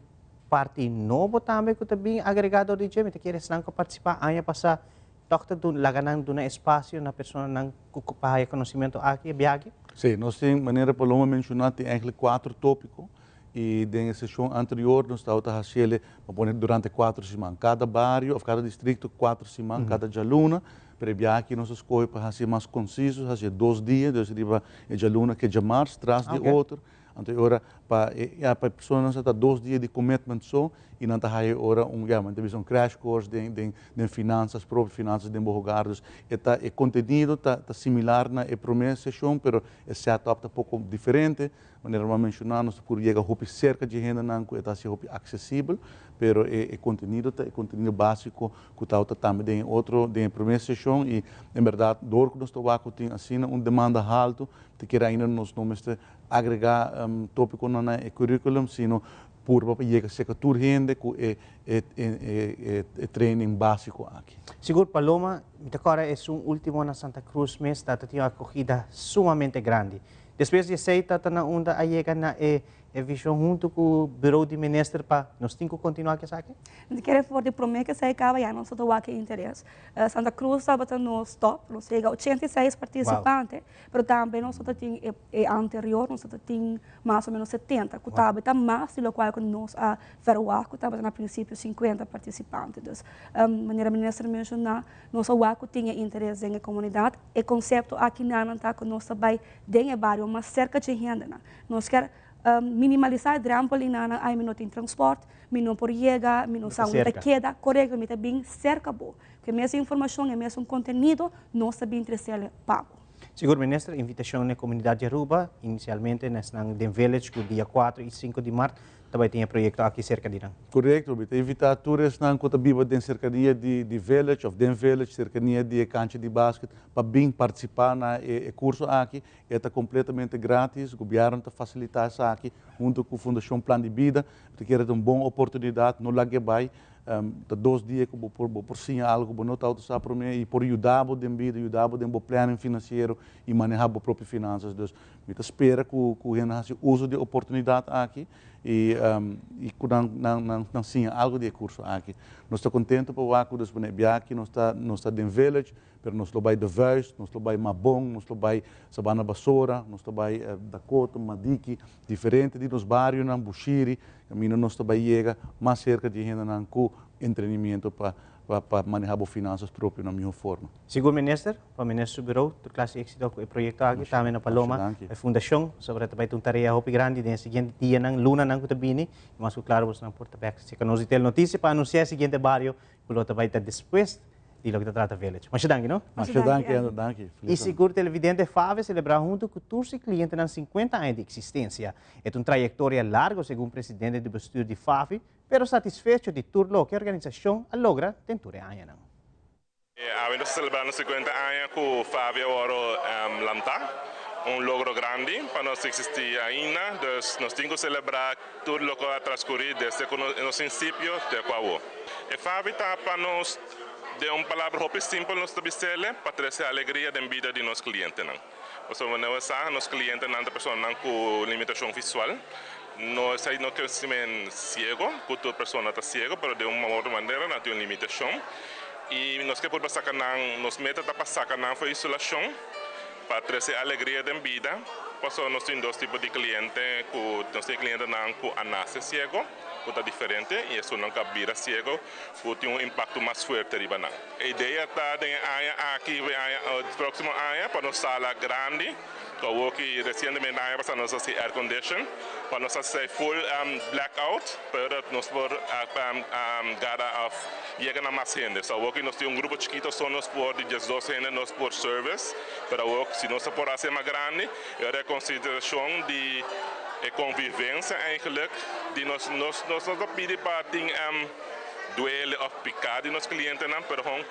parti nobo tambe ku ta bin agregá dor di dje? Mi ta kere esnan ku a partisipá aña pasá tòg ta laga nan duna espasio na personanan ku pa haya konosementu aki e biaha? Sí, nos tin, manera Paloma menshoná, tin eigenlijk kuater tópiko. I den e seshon anterior nos tabata hasiel pa pone durante kuater siman. Kada bario òf kada distrikto kuater siman, kada djaluna. Pero e biaha aki nos a skohe pa hasié mas konsiso, hasié dos dia, dus riba e djaluna ke djamars tras di otro. Anto e ora pa e ya pa e personanan sa ta dos dia di commitment so i nan ta haya e ora un ya men ta bisa un crash course den den den finansas propio, finansas den bo hogar. Dus e ta e kontenido ta ta similar na e promé seshon pero e set up ta poko diferente. Manera bo a menshoná, nos ta puru yega hopi serka dje hendenan ku e ta hasi hopi aksesibel, pero e e kontenido ta e kontenido básiko ku tabata tambe den e otro, den e promé seshon i en bèrdat dor ku nos ta wak ku tin asina un demanda haltu, ta kere ainda nos no mester agregá tópikonan na e curriculum, sino purba pa yega serka tur hende ku e e e e training básiko aki. Sigur Paloma, mi ta kòrda esun último na Santa Cruz mes ta tin un akogida sumamente grandi. Despues di esei ta na unda a yega na e e vision hunto cu Bureau di Minister pa nos tin cu continua cu esaki? Mi ta kere for di prome cu esei caba ya nos ta wak e interes. Santa Cruz tabata nos top, nos yega 86 participante, pero tambe nos ta tin e anterior nos ta tin mas o menos 70 cu tabata mas di locual cu nos a verwagt cu tabata na principio 50 participante. Dus manera Minister menciona nos a wak cu tin e interes den e comunidad. E konsepto aki nan ta ku nos ta bai den e bario mas serka dje hendenan. Nos kier minimalisá e drèmpel i nan, ai mi no tin transpòrt, mi no por yega, mi no sa unda ta keda. Korekto, mi ta bin serka bo. Ku e mes informashon, e mesun kontenido, nos ta bin tresel pa bo. Sigur Minister, invitashon na e komunidat di Aruba, inisialmente na esnan den Village ku dia kuater i sinku di mart ta bai tin e proyekto aki serka di nan. Korekto, mi ta invitá tur esnan ku ta biba den serkania di di Village òf den Village, serkania di e kancha di basket, pa bin partisipá na e e kurso aki. E ta kompletamente grátis, gobièrnu ta fasilitá esaki huntu ku Fundashon Plan di Bida. Mi ta kere ta un bon oportunidat, no lag'é bai. Ta dos dia ku bo por bo por siña algu ku bo no tabata sa promé i por yuda bo den bida, yuda bo den bo planning finansiero i manehá bo propio finansas. Dus mi ta spera ku ku hende hasi uso di e oportunidat aki i i ku nan nan nan nan siña algu di e kurso aki. Nos ta kontentu pa wak ku despues di e biaha aki nos ta nos ta den Village, pero nos lo bai De Vuist, nos lo bai Mabon, nos lo bai Sabana Basora, nos ta bai Dakota, Madiki, diferente di nos barionan, Bushiri, kaminda nos ta bai yega mas serka di e hendenan ku entrenimiento pa pa maneha bo finansas propio na miho forma. Sigur Minister, pa Minister su bureau tur clase di exito cu e proyecto aki, tambe na Paloma, e fundacion, pasobra ta bay ta un tarea hopi grandi den e siguiente dianan, lunanan cu ta bini, y mas cu claro bosonan por ta bek cerca nos di Telenoticia pa anuncia e siguiente bario cu lo ta bay ta despues di loke ta trata Village. Masha danki no? Masha danki Endo, danki. Y sigur televidente Fave celebra hunto cu tur si clientenan 50 aña di existencia. E ta un trayectoria largo segun presidente di bestuur di Favi, pero satisfecho di tur loke e organisacion a logra den tur e añanan. Awe nos ta selebrando 50 aña ku Favi a wòrdu lantá. un logro grandi pa nos existi ainda, dus nos tin cu celebra tur loke a transcuri desde cu nos principio te cu awo. E Favi ta pa nos, den un palabra hopi simpel nos ta bisele, pa trece alegria den bida di nos clientenan. Pasobra nos sa nos clientenan ta personanan cu limitacion visual, no esey no ke men ciego, cu tur persona ta ciego, pero den un otro manera nan tin un limitacion y nos ke purba saca nan, nos meta ta pa saca nan for isolacion. Pa trece alegria den bida, pasobra nos tin dos tipo di cliente, cu nos tin clientenan cu a nace ciego, cu ta diferente, y esunnan cu a bira ciego, cu tin un impacto mas fuerte riba nan. E idea ta den e aña aki y e aña proximo aña pa nos sala grandi, cu awor ki recientemente aña pasa nos a haci air condition, pa nos haci full blackout, pero nos por gara of yega na mas hende. So awor ki nos tin un grupo chikito so nos por di diesdos hende nos por service, pero awor si nos a por haci mas grandi e ora e consideracion di e convivencia eigenlijk di nos nos nos no ta pidi pa tin duele of pica di nos clientenan pero hon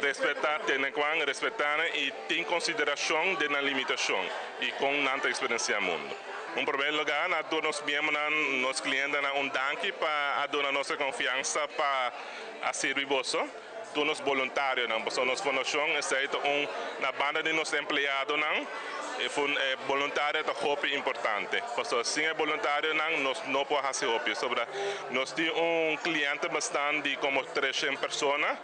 respeta tene cuan respeta nan y tin consideracion den nan limitacion y con nan ta experiencia mundo. Un primer lugar na tur nos miembronan, nos clientenan un danki pa a duna nos e confiansa pa a sirbi boso, tur nos boluntarionan, pasobra nos fundacion esey ta un na banda di nos empleadonan e boluntario ta hopi importante, pasobra sin e boluntarionan nos no por haci hopi, pasobra nos tin un cliente bestand di como treshen persona.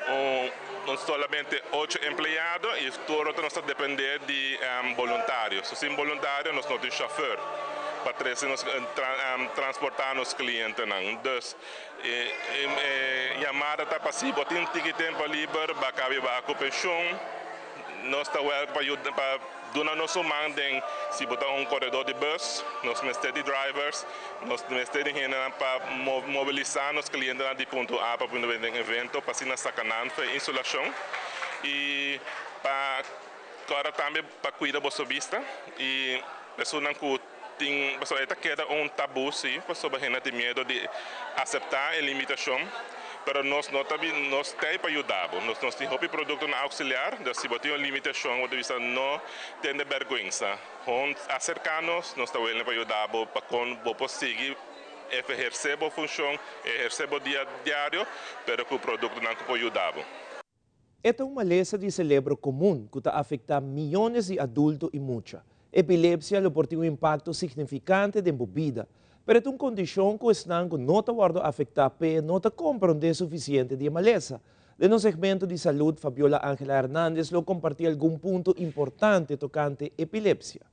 Un solamente ocho empleado y tur otro nos ta depende di boluntario. So sin boluntario nos no tin chauffeur pa trece nos transporta nos clientenan. Dus e yamada ta pa si bo tin tiki tempo liber ba cabe baha cu pensioen nos ta welcome pa yuda pa Duna nos un man den si bo ta un koredó di bus, nos mester di drivers, nos mester di hendenan pa mobilisá nos klientenan di punto A pa punto B den evento pa asina saka nan for e insulashon i pa kòrda tambe pa kuida boso bista i esunnan ku tin pasobra e ta keda un tabú si pasobra hende tin miedu di aseptá e limitashon pero nos no ta bin nos ta pa yuda bo nos nos tin hopi produktonan auxiliar dus si bo tin un limitashon bo ta bisa no tende bèrgwensa hon aserká nos nos ta welen pa yuda bo pa kon bo por sigui ehersé bo funshon ehersé bo dia diario pero ku produktonan ku por yuda bo. E ta un malesa di celebro comun cu ta afecta miyones di adulto y mucha. Epilepsia lo por tin un impacto significante den bo bida, pero e ta un condicion cu esnan cu no ta wordo afecta p'e no ta compronde suficiente di e malesa. Den nos segmento di salud, Fabiola Angela Hernandez lo comparti algun punto importante tocante epilepsia.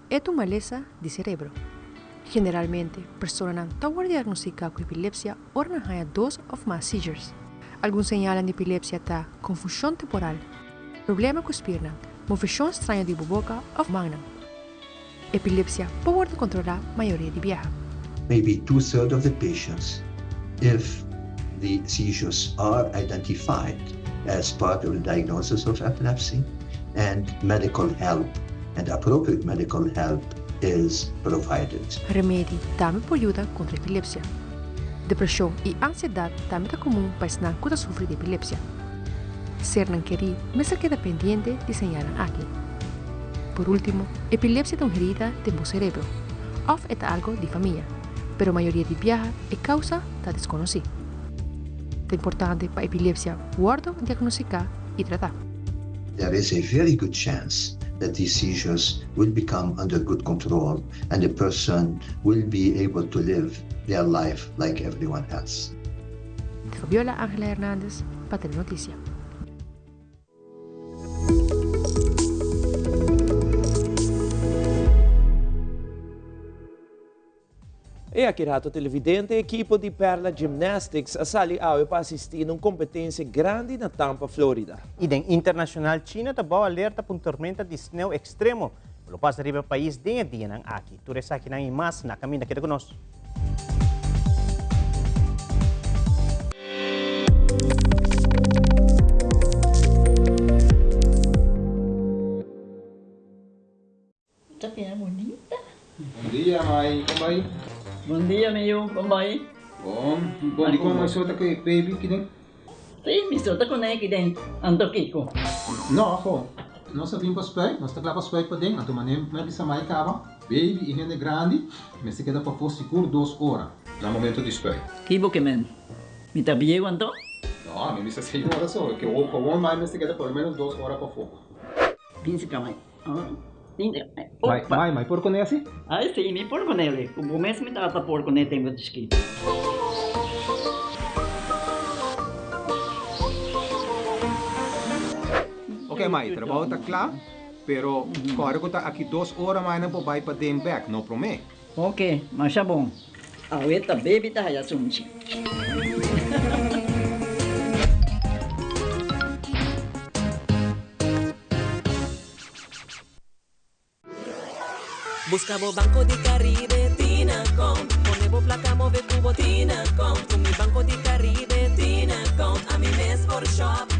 E ta un malesa di serebro. Generalmente, personanan ta wòrdu diagnostiká ku epilepsia ora nan haña dos òf mas seizures. Algun señalnan di epilepsia ta konfushon temporal, problema ku spirnan, moveshon straño di bo boka òf mannan. Epilepsia por wòrdu kontrolá mayoria di biaha. Maybe two third of the patients if the seizures are identified as part of the diagnosis of epilepsy and medical help and appropriate medical help is provided. Remedi tambe por yuda kontra epilepsia. Depreshon i ansiedat tambe ta komun pa esnan ku ta sufri di epilepsia. Sernan kerí mester keda pendiente di señalnan aki. Por último, epilepsia ta un herida den bo serebro, òf e ta algo di famia, pero mayoria di biaha e kousa ta deskonosí. Ta importante pa epilepsia wòrdu diagnostiká i tratá. There is a very good chance that these seizures will become under good control and the person will be able to live their life like everyone else. Fabiola Angela Hernandez pa Telenoticia. E aki rato televidente ekipo di Perla Gymnastics a sali awe pa asisti na un competencia grandi na Tampa, Florida. Y den internacional China ta bao alerta pa un tormenta di sneeuw extremo cu lo pasa riba e pais den e dianan aki. Tur esakinan y mas na caminda. Keda cu nos. Ta bira bunita. Bon dia, mai. Kon bai? Bon dia, mi yu. Kon bai? Bon. Bon, di kon mai so ta ku e baby kiden? Sí, mi so ta kuné kiden. Anto kiko? No, ho. Nos a bin pa spuit, nos ta kla pa spuit paden, anto manera mi a bisa mai kaba, baby i hende grandi mester keda pafó sigur dos ora na momento di spuit. Ki bo ke men? Mi ta bieu anto? No, mi bisa señora so, ke gewoon mai mester keda por lo menos dos ora pafó. Bin si ka mai. Mai, mai, mai por kuné asi? Ai si, mi por kuné. Ku bo mes mi tata por kuné tempu di chikito. Ok mai, trabou ta kla, pero kòrda ku ta aki dos ora mai nan por bai paden bèk, no promé. Ok, masha bon. Awe ta baby ta haya sunchi. Busca bo Banco di Caribe Tinacount Pone bo placa move cu bo Tinacount Cu mi Banco di Caribe Tinacount Ami mes por shop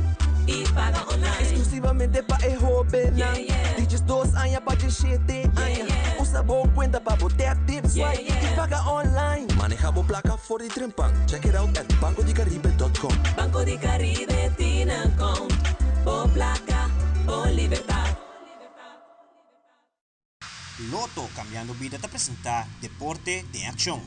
y paga online Exclusivamente pa e hobennan Di diesdos aña pa diesshete aña Usa bo cuenta pa bo tap tip swipe y paga online Maneha bo placa for di trempan Check it out at bancodicaribe dot com. Banco di Caribe Tinacount Bo placa, bo libertad. Lotto Cambiando Bida ta presenta Deporte den Accion.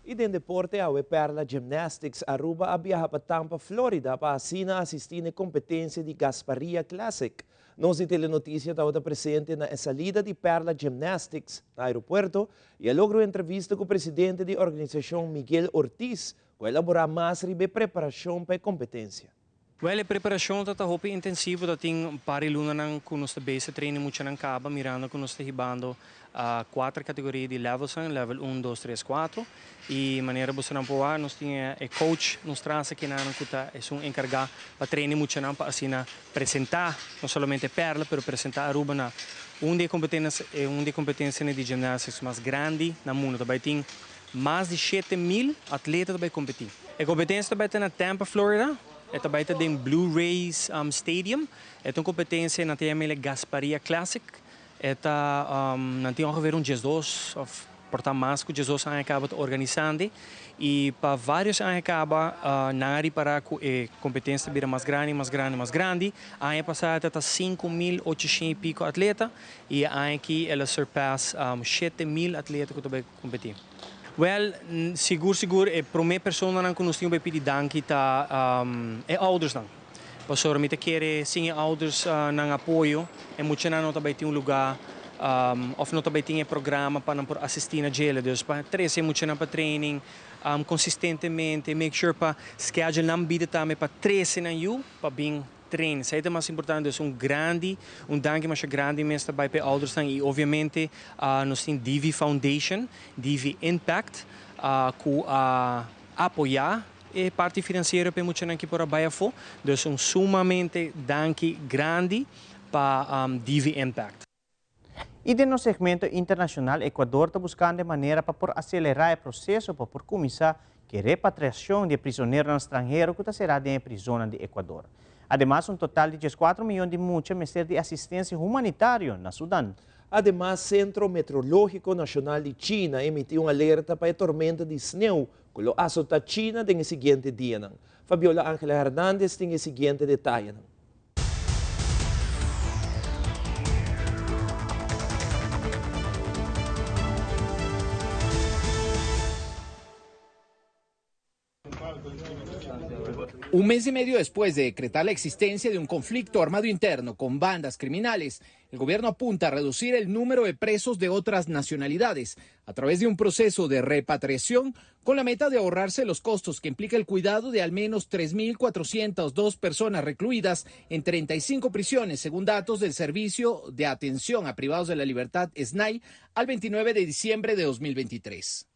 Y den deporte awe Perla Gymnastics Aruba a biaha pa Tampa, Florida pa asina asisti n'e competencia di Gasparilla Classic. Nos di Telenoticia tabata presente na e salida di Perla Gymnastics na aeropuerto y a logra un entrevista cu presidente di organisacion Miguel Ortiz cu a elabora mas riba e preparacion pa e competencia. Wèl, e preparashon ta ta hopi intensivo, ta tin un par di lunanan ku nos ta bezig traina e muchanan kaba, mirando ku nos ta hibando kuater kategoria di levelsnan, level un, dos, tres, kuatro. I manera bosonan por wak, nos tin e coach nos tras akinan ku ta esun enkargá pa traina e muchanan pa asina presentá no solamente Perla, pero presentá Aruba na un di e kompetensia, un di e kompetensianan di gymnastics mas grandi na mundu. Ta bai tin Mas di 7000 atleta ta bai kompetí. E kompetensia ta bai ta na Tampa, Florida. E ta bai ta den Blue Rays Stadium. E ta un kompetensia nan ta yama el e Gasparilla Classic. E ta nan tin ongeveer un 12 òf por ta mas ku 12 aña kaba ta organisando i pa vários aña kaba nan a ripará ku e kompetensia ta bira mas grandi, mas grandi, mas grandi. Aña pasá e ta ta 5800 i piko atleta i e aña aki el a surpass 7000 atleta ku ta bai Competi. Wel, sigur sigur e prome personanan cu nos tin bay pidi danki ta e oudersnan. Pasobra mi ta kere sin e ouders nan apoyo e muchanan no ta bay tin un lugar of no ta bay tin e programa pa nan por asisti na djele. Dus pa trece e muchanan pa training consistentemente, make sure pa schedule nan bida tambe pa trece nan yu pa bin Train, esei ta mas importante, dus un grandi, un danki masha grandi mes ta bai pa e oudersnan i obviamente nos tin Divi Foundation, Divi Impact ku a apoyá e parti finansiero pa e muchanan ki por a bai afó, dus un sumamente danki grandi pa Divi Impact. I den nos segmento internashonal Ecuador ta buskando e manera pa por aselerá e proseso pa por kuminsá ku e repatriashon di e prisoneronan stranhero ku ta será den e prizonnan di Ecuador. Ademas un total di dieskuatro miyon di mucha mester di asistensia humanitario na Sudan. Ademas Sentro Meteorológiko Nashonal di China a emití un alerta pa e tormenta di sneu ku lo asotá China den e siguiente dianan. Fabiola Angela Hernandez tin e siguiente detayenan. Un mes y medio después de decretar la existencia de un conflicto armado interno con bandas criminales, el gobierno apunta a reducir el número de presos de otras nacionalidades a través de un proceso de repatriación con la meta de ahorrarse los costos que implica el cuidado de al menos 3.402 personas recluidas en 35 prisiones, según datos del Servicio de Atención a Privados de la Libertad, SNAI, al 29 de diciembre de 2023.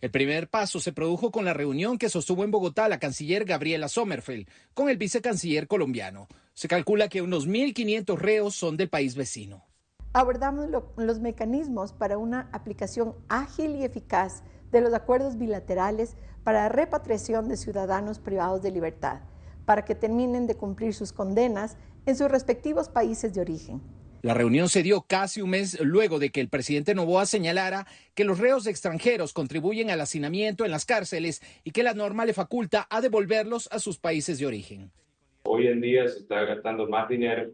El primer paso se produjo con la reunión que sostuvo en Bogotá la canciller Gabriela Sommerfeld con el vicecanciller colombiano. Se calcula que unos 1.500 reos son del país vecino. Abordamos los mecanismos para una aplicación ágil y eficaz de los acuerdos bilaterales para la repatriación de ciudadanos privados de libertad, para que terminen de cumplir sus condenas en sus respectivos países de origen. La reunión se dio casi un mes luego de que el presidente Noboa señalara que los reos extranjeros contribuyen al hacinamiento en las cárceles y que la norma le faculta a devolverlos a sus países de origen. Hoy en día se está gastando más dinero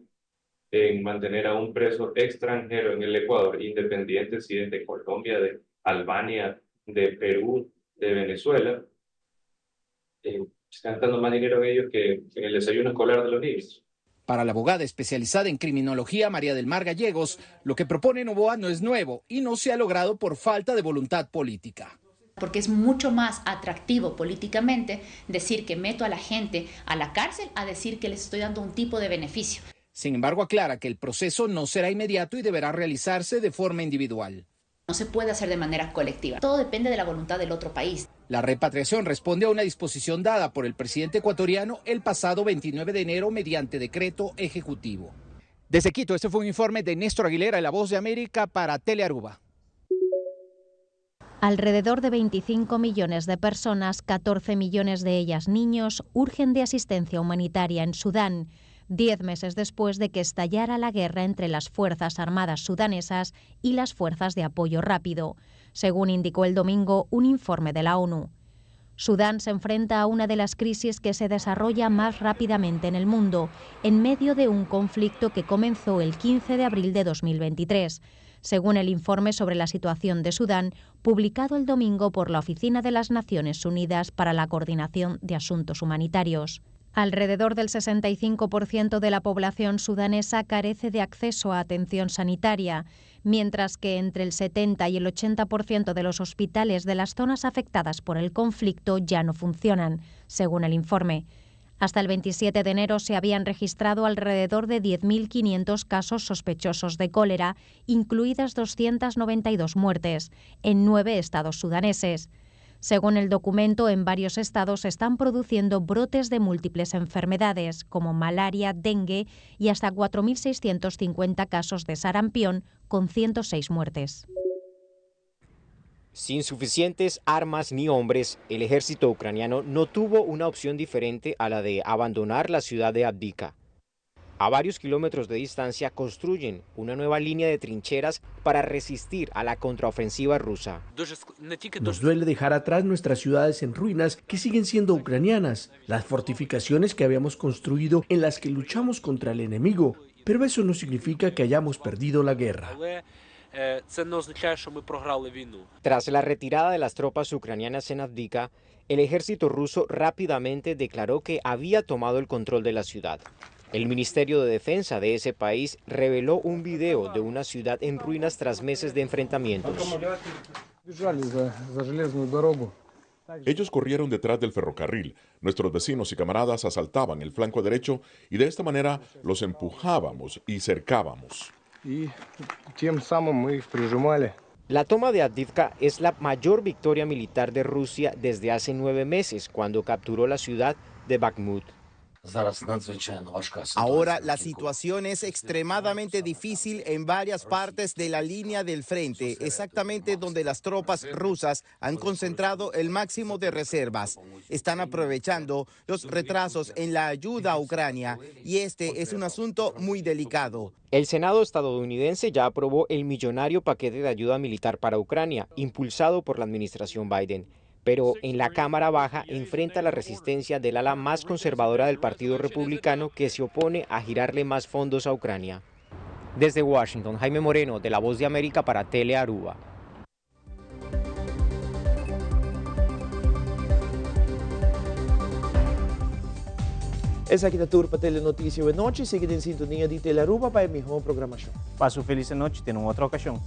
en mantener a un preso extranjero en el Ecuador, independiente si es de Colombia, de Albania, de Perú, de Venezuela. Eh, se está gastando más dinero en ellos que en el desayuno escolar de los niños. Para la abogada especializada en criminología María del Mar Gallegos, lo que propone Noboa no es nuevo y no se ha logrado por falta de voluntad política. Porque es mucho más atractivo políticamente decir que meto a la gente a la cárcel a decir que les estoy dando un tipo de beneficio. Sin embargo, aclara que el proceso no será inmediato y deberá realizarse de forma individual. No se puede hacer de manera colectiva. Todo depende de la voluntad del otro país. La repatriación responde a una disposición dada por el presidente ecuatoriano el pasado 29 de enero mediante decreto ejecutivo. Desde Quito, este fue un informe de Néstor Aguilera, La Voz de América para Telearuba. Alrededor de 25 millones de personas, 14 millones de ellas niños, urgen de asistencia humanitaria en Sudán, 10 meses después de que estallara la guerra entre las Fuerzas Armadas sudanesas y las Fuerzas de Apoyo Rápido, según indicó el domingo un informe de la ONU. Sudán se enfrenta a una de las crisis que se desarrolla más rápidamente en el mundo, en medio de un conflicto que comenzó el 15 de abril de 2023, según el informe sobre la situación de Sudán, publicado el domingo por la Oficina de las Naciones Unidas para la Coordinación de Asuntos Humanitarios. Alrededor del 65% de la población sudanesa carece de acceso a atención sanitaria, mientras que entre el 70 y el 80% de los hospitales de las zonas afectadas por el conflicto ya no funcionan, según el informe. Hasta el 27 de enero se habían registrado alrededor de 10.500 casos sospechosos de cólera, incluidas 292 muertes, en 9 estados sudaneses. Según el documento, en varios estados se están produciendo brotes de múltiples enfermedades, como malaria, dengue y hasta 4.650 casos de sarampión, con 106 muertes. Sin suficientes armas ni hombres, el ejército ucraniano no tuvo una opción diferente a la de abandonar la ciudad de Avdiivka. A varios kilómetros de distancia construyen una nueva línea de trincheras para resistir a la contraofensiva rusa. Nos duele dejar atrás nuestras ciudades en ruinas que siguen siendo ucranianas, las fortificaciones que habíamos construido en las que luchamos contra el enemigo, pero eso no significa que hayamos perdido la guerra. Tras la retirada de las tropas ucranianas en Avdiivka, el ejército ruso rápidamente declaró que había tomado el control de la ciudad. El Ministerio de Defensa de ese país reveló un video de una ciudad en ruinas tras meses de enfrentamientos. Ellos corrieron detrás del ferrocarril. Nuestros vecinos y camaradas asaltaban el flanco derecho y de esta manera los empujábamos y cercábamos. La toma de Avdiivka es la mayor victoria militar de Rusia desde hace 9 meses, cuando capturó la ciudad de Bakhmut. Ahora la situación es extremadamente difícil en varias partes de la línea del frente, exactamente donde las tropas rusas han concentrado el máximo de reservas. Están aprovechando los retrasos en la ayuda a Ucrania y este es un asunto muy delicado. El Senado estadounidense ya aprobó el millonario paquete de ayuda militar para Ucrania, impulsado por la administración Biden. Pero en la Cámara Baja enfrenta la resistencia del ala más conservadora del Partido Republicano, que se opone a girarle más fondos a Ucrania. Desde Washington, Jaime Moreno, de La Voz de América para Telearuba. Esaki ta tur pa Telenoticia awe nochi. Sigui den sintonia di Telearuba pa e miho programacion. Pasa un feliz nochi, te un otro ocasion.